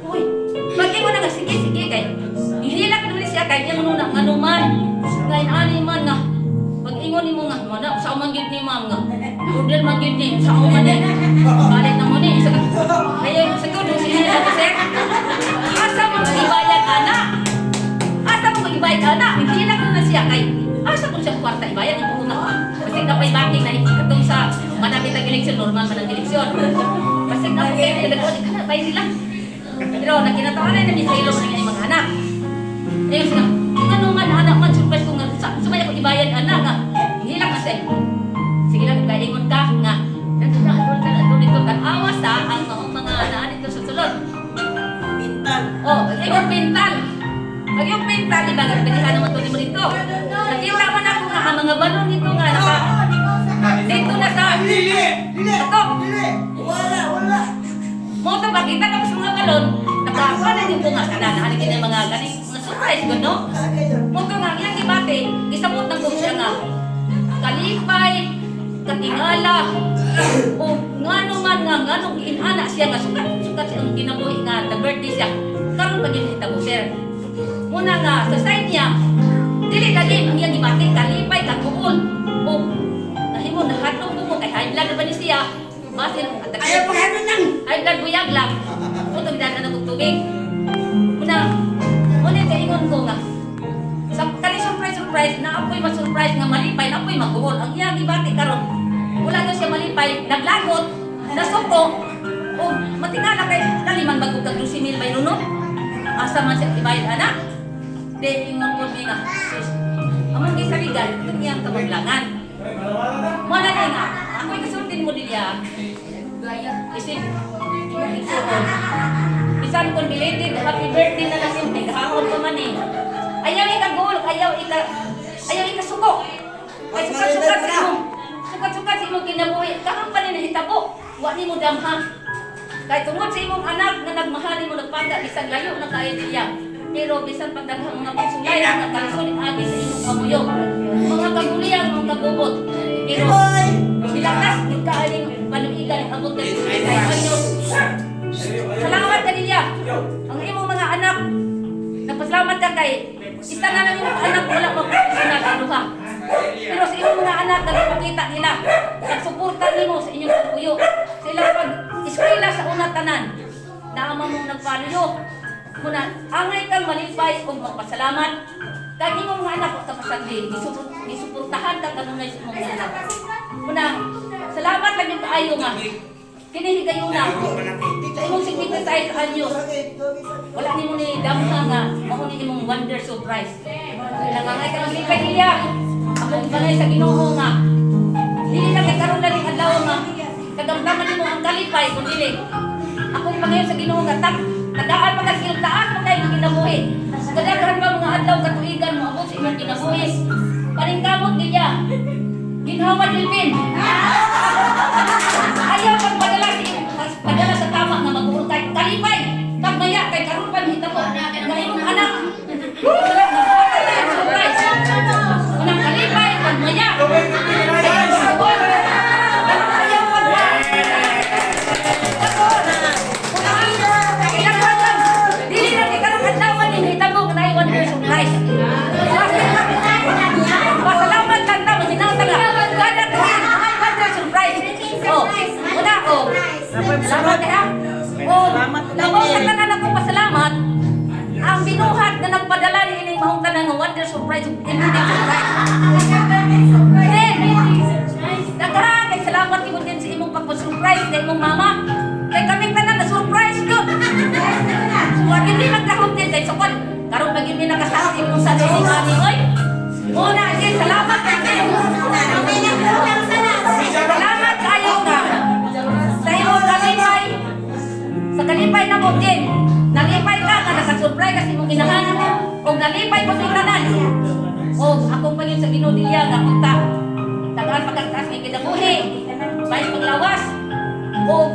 Uy, pag mo na nga, sige, sige, kay, ihilak naman siya, kay niya muna, nga numan, ngayon ani man nga, pag ingon ni mo nga, mana, sa man gyud ni ma'am nga, order man gyud ni, sa man ni, balik na mo ni, isa ka, ayaw, sa ko, doon siya na sir, asa mo ibayad, ana? Asa mo ibayad, ana? Ihilak na siya, kay, asa mo siya kwarta ibayad, ito nga, kasi napay backing na katong sa manapit ang eleksyon, normal man ang eleksyon. Kasi na po kayo, nagkawin ka na, bayad sila. Pero nakinatawanan na sa ilong ng iyong mga anak. Ayun siya, ano man anak man, surprise ko nga, sumaya ko ibayad anak nga. Hilak na siya. Sige lang, ibaingon ka nga. Nandun dito, tanawa sa ang mga naan dito sa sulod. Pintal. Oh, yung pintal. Pag yung pintal, iba nga, pagkita naman ito mo dito. Nakita mo na kung nga, mga balon nito nga, naka, dito na sa, ito. Wala, wala. Mo ito, makita tapos mga balon, nakakuha na din po nga, kana, nahalagin ng mga ganing, mga surprise, gano'n. Mo ito nga, iyang gibate, isamot na ko siya nga, kalipay, katingala, o ngano man nga, ngano inana siya nga, sukat, sukat siya ang kinabuhi nga, nag-birthday siya, karon pa gid hitabo sir. Muna nga, sa side niya, dili lagi ang iyang gibate, kalipay, kaguol, o nahimo, nahadlok ko mo, kay high blood na ba ni siya, basin, Ayaw paghanon nang! high blood buyag lang, utong daan na tubig. Muna, muna kaingon ko nga, sa kani surprise surprise na ako'y ma-surprise nga malipay, na ako'y maguol. Ang iyang gibati karon, wala na siya malipay, naglagot, nasuko, o matingala kay kaliman bago kag 12,000 may nuno. Asa man siya ibayad anak? Di ingon ko nga, sus. Among gisaligan, itong iyang kabaglangan. Muna na nga, ako'y kasultin mo diya. Isip, igsuon. Bisan kung belated, happy birthday na lang yun, kay kahapon pa man eh. Ayaw ikaguol, ayaw ikasuko. Kay sukat-sukat sa imong, sukat-sukat sa imong kinabuhi, karon pa ni nahitabo, wa nimo damha. Kay tungod sa imong anak nga nagmahal nimo nagpangga bisan layo na kaayo niya. Pero bisan pagdaghang mga pagsulay, mga kalisod agi sa imong pamuyo. Mga kagulian, mga kagubot. Pero bilakas gyud kaayo panuigan abot na sa anyos. Salamat kanila. Ang imong mga anak, nagpasalamat ka kay isa na lang imong anak wala pa professional ano ka. Pero sa imong mga anak nagpakita nila, nagsuporta nimo sa inyong pagpuyo. Sa ilang pag-eskwela sa una tanan, naama mong nagpaluyo. Muna, angay kang malipay ug magpasalamat. Kag imong mga anak wa ka pasagdi, gisuportahan ka kanunay sa imong mga anak. Muna, salamat lang yung kaayo nga. Kini higayuna. Sa imong 55 anyos, wala nimo ni damha nga mao ni imong wonder surprise. Nangangay ka maglipay niya. Akong balay sa Ginoo nga dili lang kay karon na ring adlaw nga kagamtaman nimo ang kalipay kun dili. Akong pangayo sa Ginoo nga tak tagaan pa kasi yung taas pa kayo kinabuhi. Kadaghan pa mga adlaw katuigan mo abot sa imong kinabuhi. Paningkamot niya. Ginhawa Delvin. Ayaw pagpadala si padala sa tama nga mag-uul kay kalipay. Kag maya kay karon pa mahitabo nga imong anak. Wala nga surprise. Unang kalipay pagmaya. Ayaw pag dili na kay karong adlaw ni hitabo nga naay wonder surprise. Pasalamat lang ta mahinang ta nga kada tuig naay wonder surprise. Oh, una oh. Salamat ha. Oh, labaw sa tanan akong pasalamat ang binuhat na nagpadala ni ining mahong tanan nga wonder surprise ug everyday surprise. Then, daghan kay salamat imo din sa imong pagpa-surprise sa imong mama. Kay kaming tanan na surprise gyud. So, hindi magdahom din kay sukod. Karon pag mi nakasaksi kung sa ni mami oy. Una, din salamat kay. Salamat kayo nga sa imong kalipay. Sa kalipay na mo din. Nalipay ka nga nakasurprise kasi imong inahan. Og nalipay ko sa tanan. Og akong pangit sa Ginoo dilya nga unta. Tagaan pagkataas ng kinabuhi. May paglawas. Og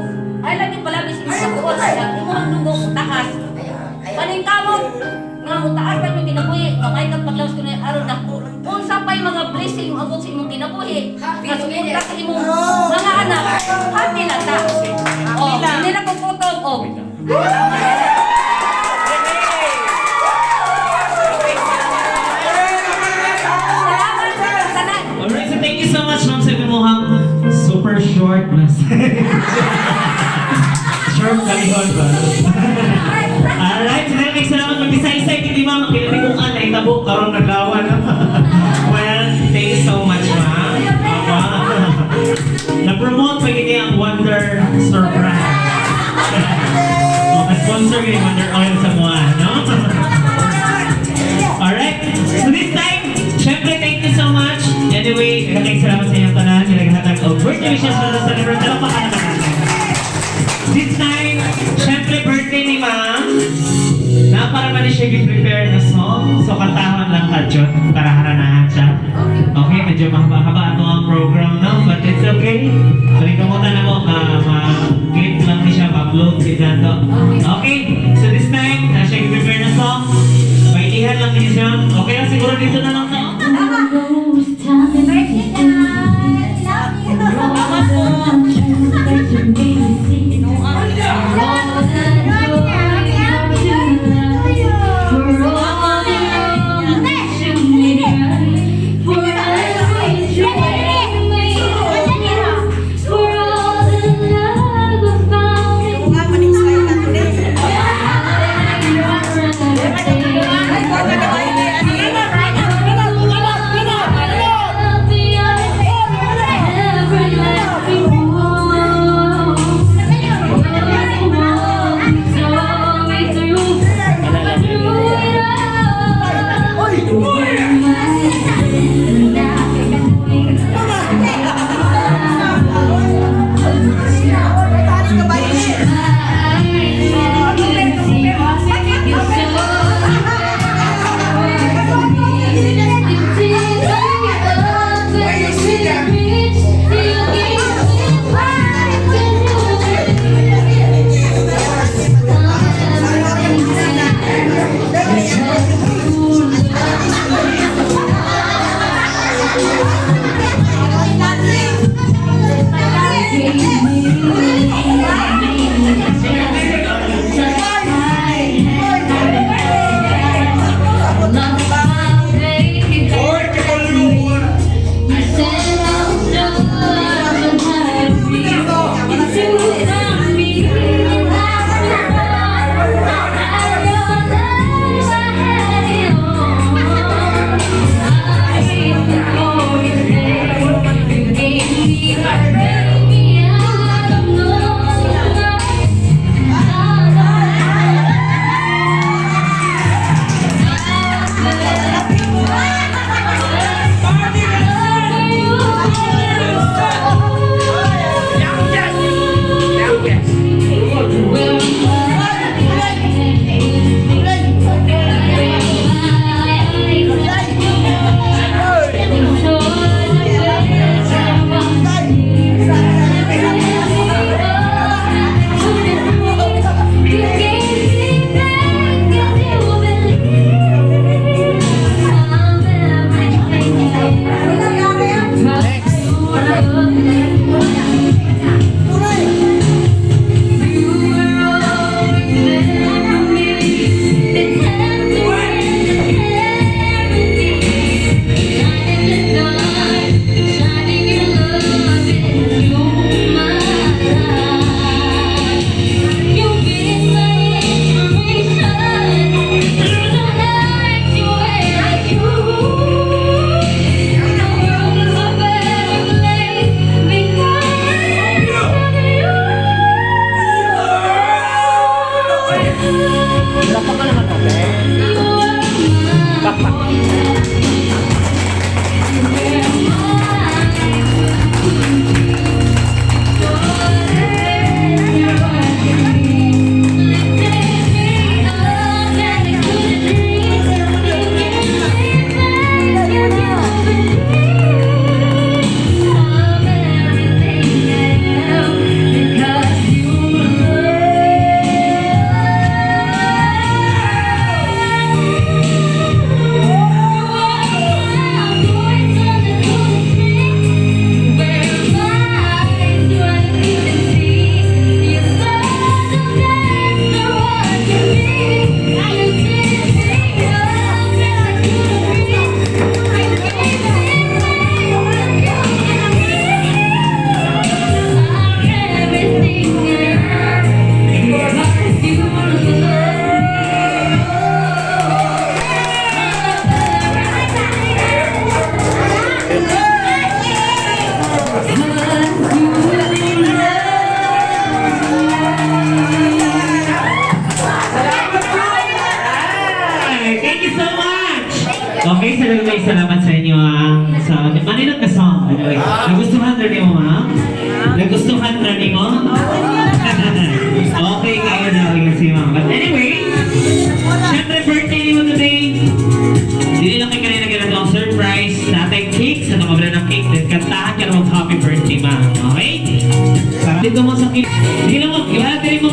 ay lang yung palagi sa imong buot sa imong dugo taas. Paningkamot nga mutaas pa imong kinabuhi nga may kag paglawas kuno aron na unsa pay mga blessing mo abot sa imong kinabuhi nga suporta sa imong mga anak, happy na ta. Oh, hindi na ko putong og salamat sa tanan. Alright, so thank you so much, ma'am, sa imuhang super short message. Short kalihon ba? Alright, so then, salamat mag-isay-isay, hindi ma'am, kinatikukan na itabo, karon naglawan. Well, thank you so much, ma'am. Wow. Na-promote pa gini ang Wonder Surprise. Maka-sponsor yung Wonder Oil sa mga, no? Alright, so this time, syempre, thank you so much. Anyway, daghang salamat sa inyong tanan. Naghatag og birthday wishes para sa celebrant. Palakpakan naman natin. This time, syempre, birthday ni ma'am. Na para man siya gi-prepare na song. So, kantahon lang ka, John, para haranahan siya. Okay, medyo mahaba-haba ato ang program, no? But it's okay. Palikamutan na mo, ma-clip lang ni siya, ma-upload si Janto. Okay, so this time, na siya gi-prepare na song. Pailihan lang ni siya. Okay lang, siguro dito na lang, no? Birthday, guys! Love you! Salamat po. Nga maning style na to ni. Ay, wala na ba ini ani? Okay, sa dagdag salamat sa inyo sa manindot ka song, by the way. Nagustuhan ra nimo, ma'am? Nagustuhan ra nimo? Okay, kayo na yung si ma'am. But anyway, syempre birthday nimo today. Dili lang kay kanina ganito ang surprise natin cake sa tumabla ng cake. Then kantahan ka ng happy birthday, ma'am. Okay? Dito mo sa cake. Dili lang mo, iwala dili mo.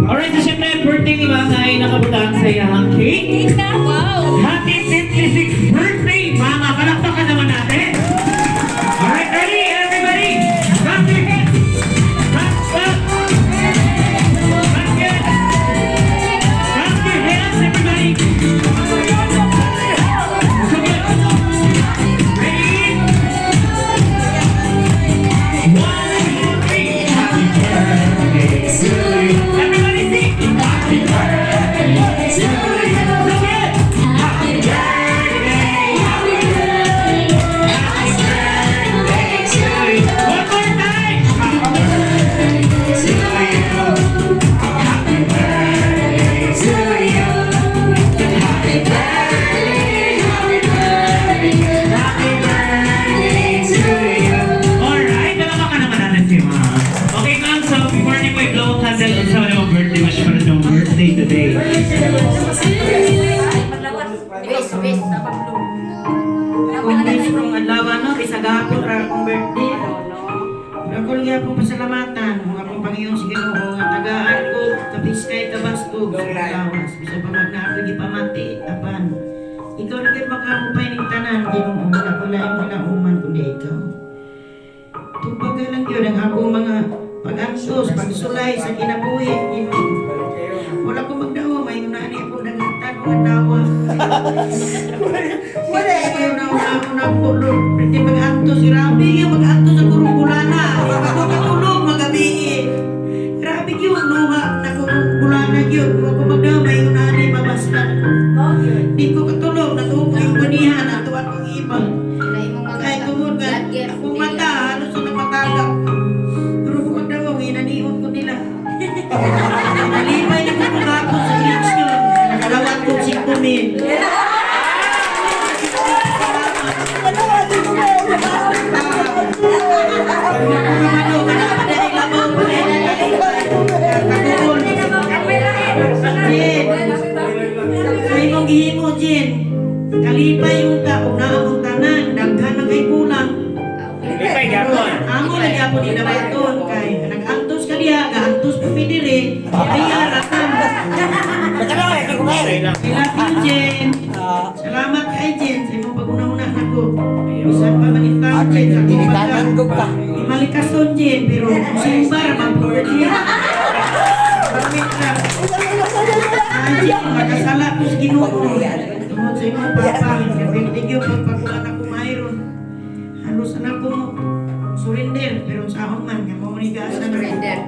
Alright, so syempre birthday ni ma'am ay nakabutang sa iyang cake. Wow! Happy 56th birthday, Mama! Palakpakan naman natin! Alright, ready, everybody? Clap your hands! Clap, clap! Clap your Clap your hands, everybody! So good. Ready? One, two, three. Happy birthday to you. Everybody sing! Happy birthday to you. So good. Happy birthday, happy birthday, happy birthday to you. One more time. Happy birthday to you. Happy birthday to you. Happy birthday, happy birthday, happy birthday to you. Alright, palakpakan naman natin si ma'am. Okay, ma'am, so before niyo po i-blow ang candle, unsa man yung birthday wish para sa imong birthday today? Wish, wish. Kung wish kong adlaw no, bisag gahapon ra akong birthday. Ako lang akong pasalamatan ang akong Panginoon sa Ginoo nga tagaan ko kapiskay kabaskog sa lawas bisan pa man na ako gipamati apan ikaw na gyud makahupay ning tanan, Ginoo. Wala ko laing kinauman kundi ikaw. Tubag ka lang gyud ang akong mga pag-antos, pagsulay sa kinabuhi, Ginoo. Wala ko magdawa, may na ani akong dagatan mga dawa. Wala ko na ako na ko, Lord. Pwede mag-antos, grabe yung mag-antos sa kurong bulana. Ako katulog magabi. Grabe yun, luha na kurong bulana yun. Wala ko magdawa, may na ani mabaslan ko. Di ko katulog, natuog ko yung ganihan, ato akong iba. Kaya tungod nga, akong mata, halos na napatagak. Pero kung magdawa, ginanion ko nila. Nalipay na ko kung ako sa eleksyon. Nakalawat ko 5 mil. Ano, kanang labaw ko eh. Kaguol. Jen, sa imong gihimo, Jen. Kalipay yung ta, ug naa akong tanan, daghan na kay kulang. Lipay gapon. Amo na gyapon ni dawaton kay nag-antos ka diha, gaantos pa mi diri. Kaya ratam. I love you, Jen. Salamat kay Jen sa imong pag-una-una nako. Bisan pa man intawon, Jen, sa akong pagka. Imalikason, Jen, pero simba ra man po, Jen. Permit na. Ay, Jen, makasala ko sa Ginoo. Tungod sa imong papa, thank you pagpakuan ako mayroon. Halos na ko mo surrender, pero sa akong man, nga mo ni gasa na. Surrender.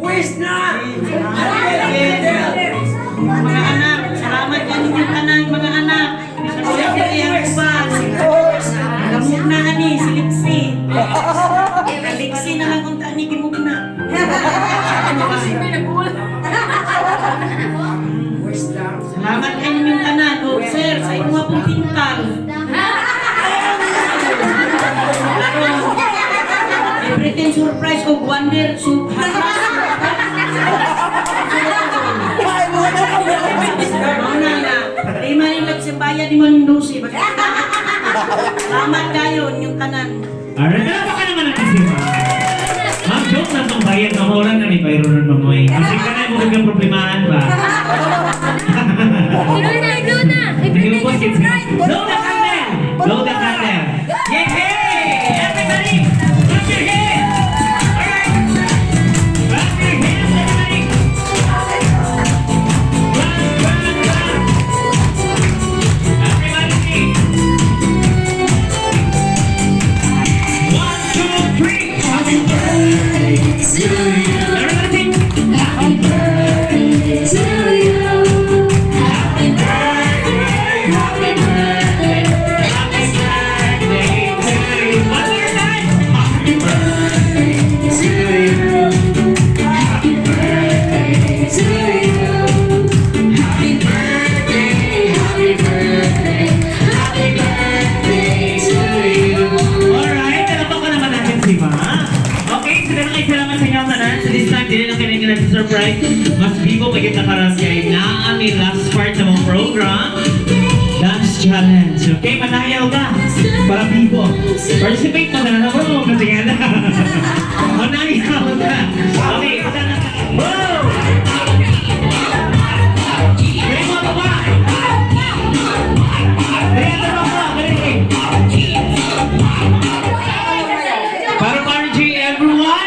Wish na! Salamat, Jen. Mga anak, salamat ka ninyong tanang mga anak. Sa kuya ko iyang uban. Gamugna ani, si Lixi. Lixi na lang kung tani gimugna. May nag-uul. Salamat kay ninyong tanan. O, sir, sa imuha pong pintal. Aron, everything surprise o wonder soup. Ano na na. Di man yung nagsimbaya, di man yung 12. Salamat kayo, inyong tanan. Alright, palakpakan naman natin si ma'am. Ma'am, joke lang tong bayad. Mamulan na ni Byron nun, mamoy. Kasi ka na mo kang problemahan ba? Blow na, blow na! Hindi mo po. Blow the candle! Blow the candle! Yay! Hey! Everybody! Clap your hands! Alright! Clap your hands, everybody! Clap, clap, clap! Everybody sing! One, two, three! Happy birthday to you! Everybody sing! Happy birthday to Dili lang kami nga surprise. Mas bibo pa kita karon kay naa mi last part sa mong program. Dance challenge. Okay, manayaw ka. Para bibo. Participate mo na na mo kasi nga na. Manayaw ka. Okay, ito na. Wow! Dali mo ba? Dali ito ba? Dali. Para RJ, everyone!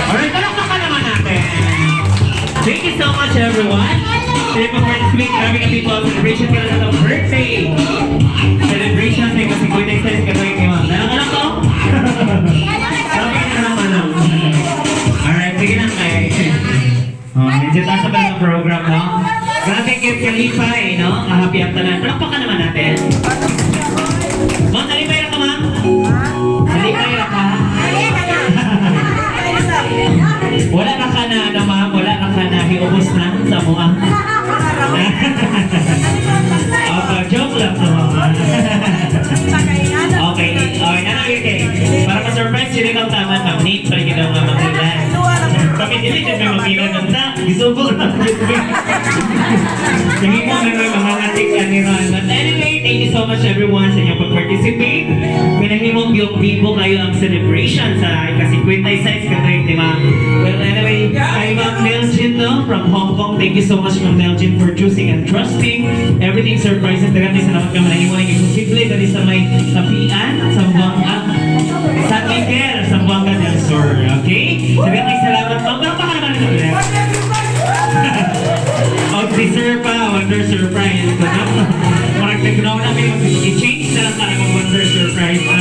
Alright, palakpakan naman natin. Thank you so much, everyone. Thank you for participating. Grabe ka people. Celebration ka na sa itong birthday. Celebration sa ikaw 56 ka tuwing kay ma'am. Nalang anak ko? Sabi ka na naman, anak. Alright, sige lang kay. Oh, medyo taas pa ng program, no? Grabe cute kalipay, no? Kahappy ang tanan. Palakpakan naman natin. Ma'am, nalipay na ka, ma'am? Nalipay na ka? Wala na ka na, ano ma'am? Wala na ka na, hiubos na sa mua. Okay, joke lang sa mga. Okay, na okay. Para ma-surprise sila kang tama, ma'am. Nate, pa rin kita mga makilan. Kami dili siya may makilan ng ta. Gisugo na. Sige mo na may mga ngatik aniran. But anyway, thank you so much, everyone, sa inyong pag-participate. Pinahimong yung bibo kayo ang celebration sa ika-56 katuig ni ma'am. Well, anyway, kay Ma'am Nelgin, no, from Hong Kong. Thank you so much, Ma'am Nelgin, for choosing and trusting Everything Surprises. Daghang salamat ka manahimo ng imposible dali sa may tapian sa Buanga. San Miguel, sa Buanga del Sur. Okay? Sabi kay salamat, ma'am. Palakpakan naman ito ulit. O si Sir pa, Wonder Surprise. Ano? Marag nagnaw namin, i-change na lang para mag Wonder Surprise. Ha?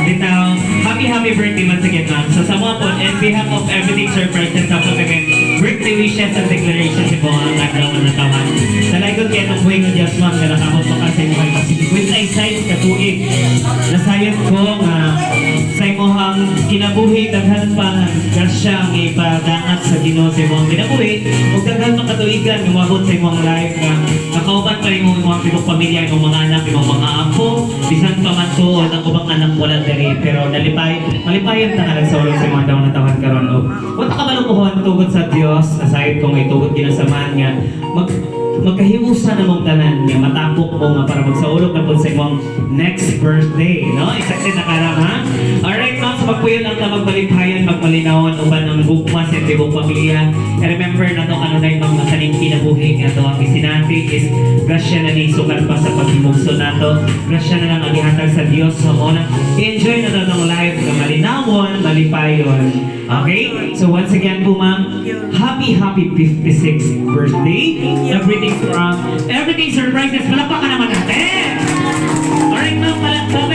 Bitaw, happy happy birthday once again, ma'am. So sa mga po, and behalf of Everything Surprise and sa kami, birthday wishes and declarations si Buong ang adlaw nga natawan. Sa lagot kaya itong buhay nga Diyos, ma'am, nga nakabot pa ka sa imong 56 ka tuig. Nasayod ko nga sa imong kinabuhi daghan pa grasya ang ipadangat sa Ginoo sa imong kinabuhi ug daghan pa katuigan nga moabot sa imong life nga nakauban pa nimo imong tibuok pamilya, imong mga anak, imong mga apo, bisan pa man tuod ang ubang anak wala diri, pero nalipay malipayon ta nga nagsaulog sa imong adlaw nga karon og wa ta kabalukuhon tugod sa Dios. Nasayod ko nga itugod ginasamaan nga magkahiusa na mong tanan nga matapok mo nga para magsaulog na pud sa imong next birthday, no? Excited na ka na, ha? Alright, ma'am, so magpuyo lang ta, magmalipayan, magmalinawon uban ang gugma sa tibok pamilya. And remember na to kanunay mga kaning kinabuhi nga to ang isinati is grasya na ni sukat pa sa paghimugso nato. Grasya na lang ang gihatag sa Dios. So mo na enjoy na to tong life nga malinawon, malipayon. Okay? So once again po, ma'am, happy happy 56th birthday. Everything from Everything Surprises. Palakpakan naman natin. Alright, ma'am, palakpakan.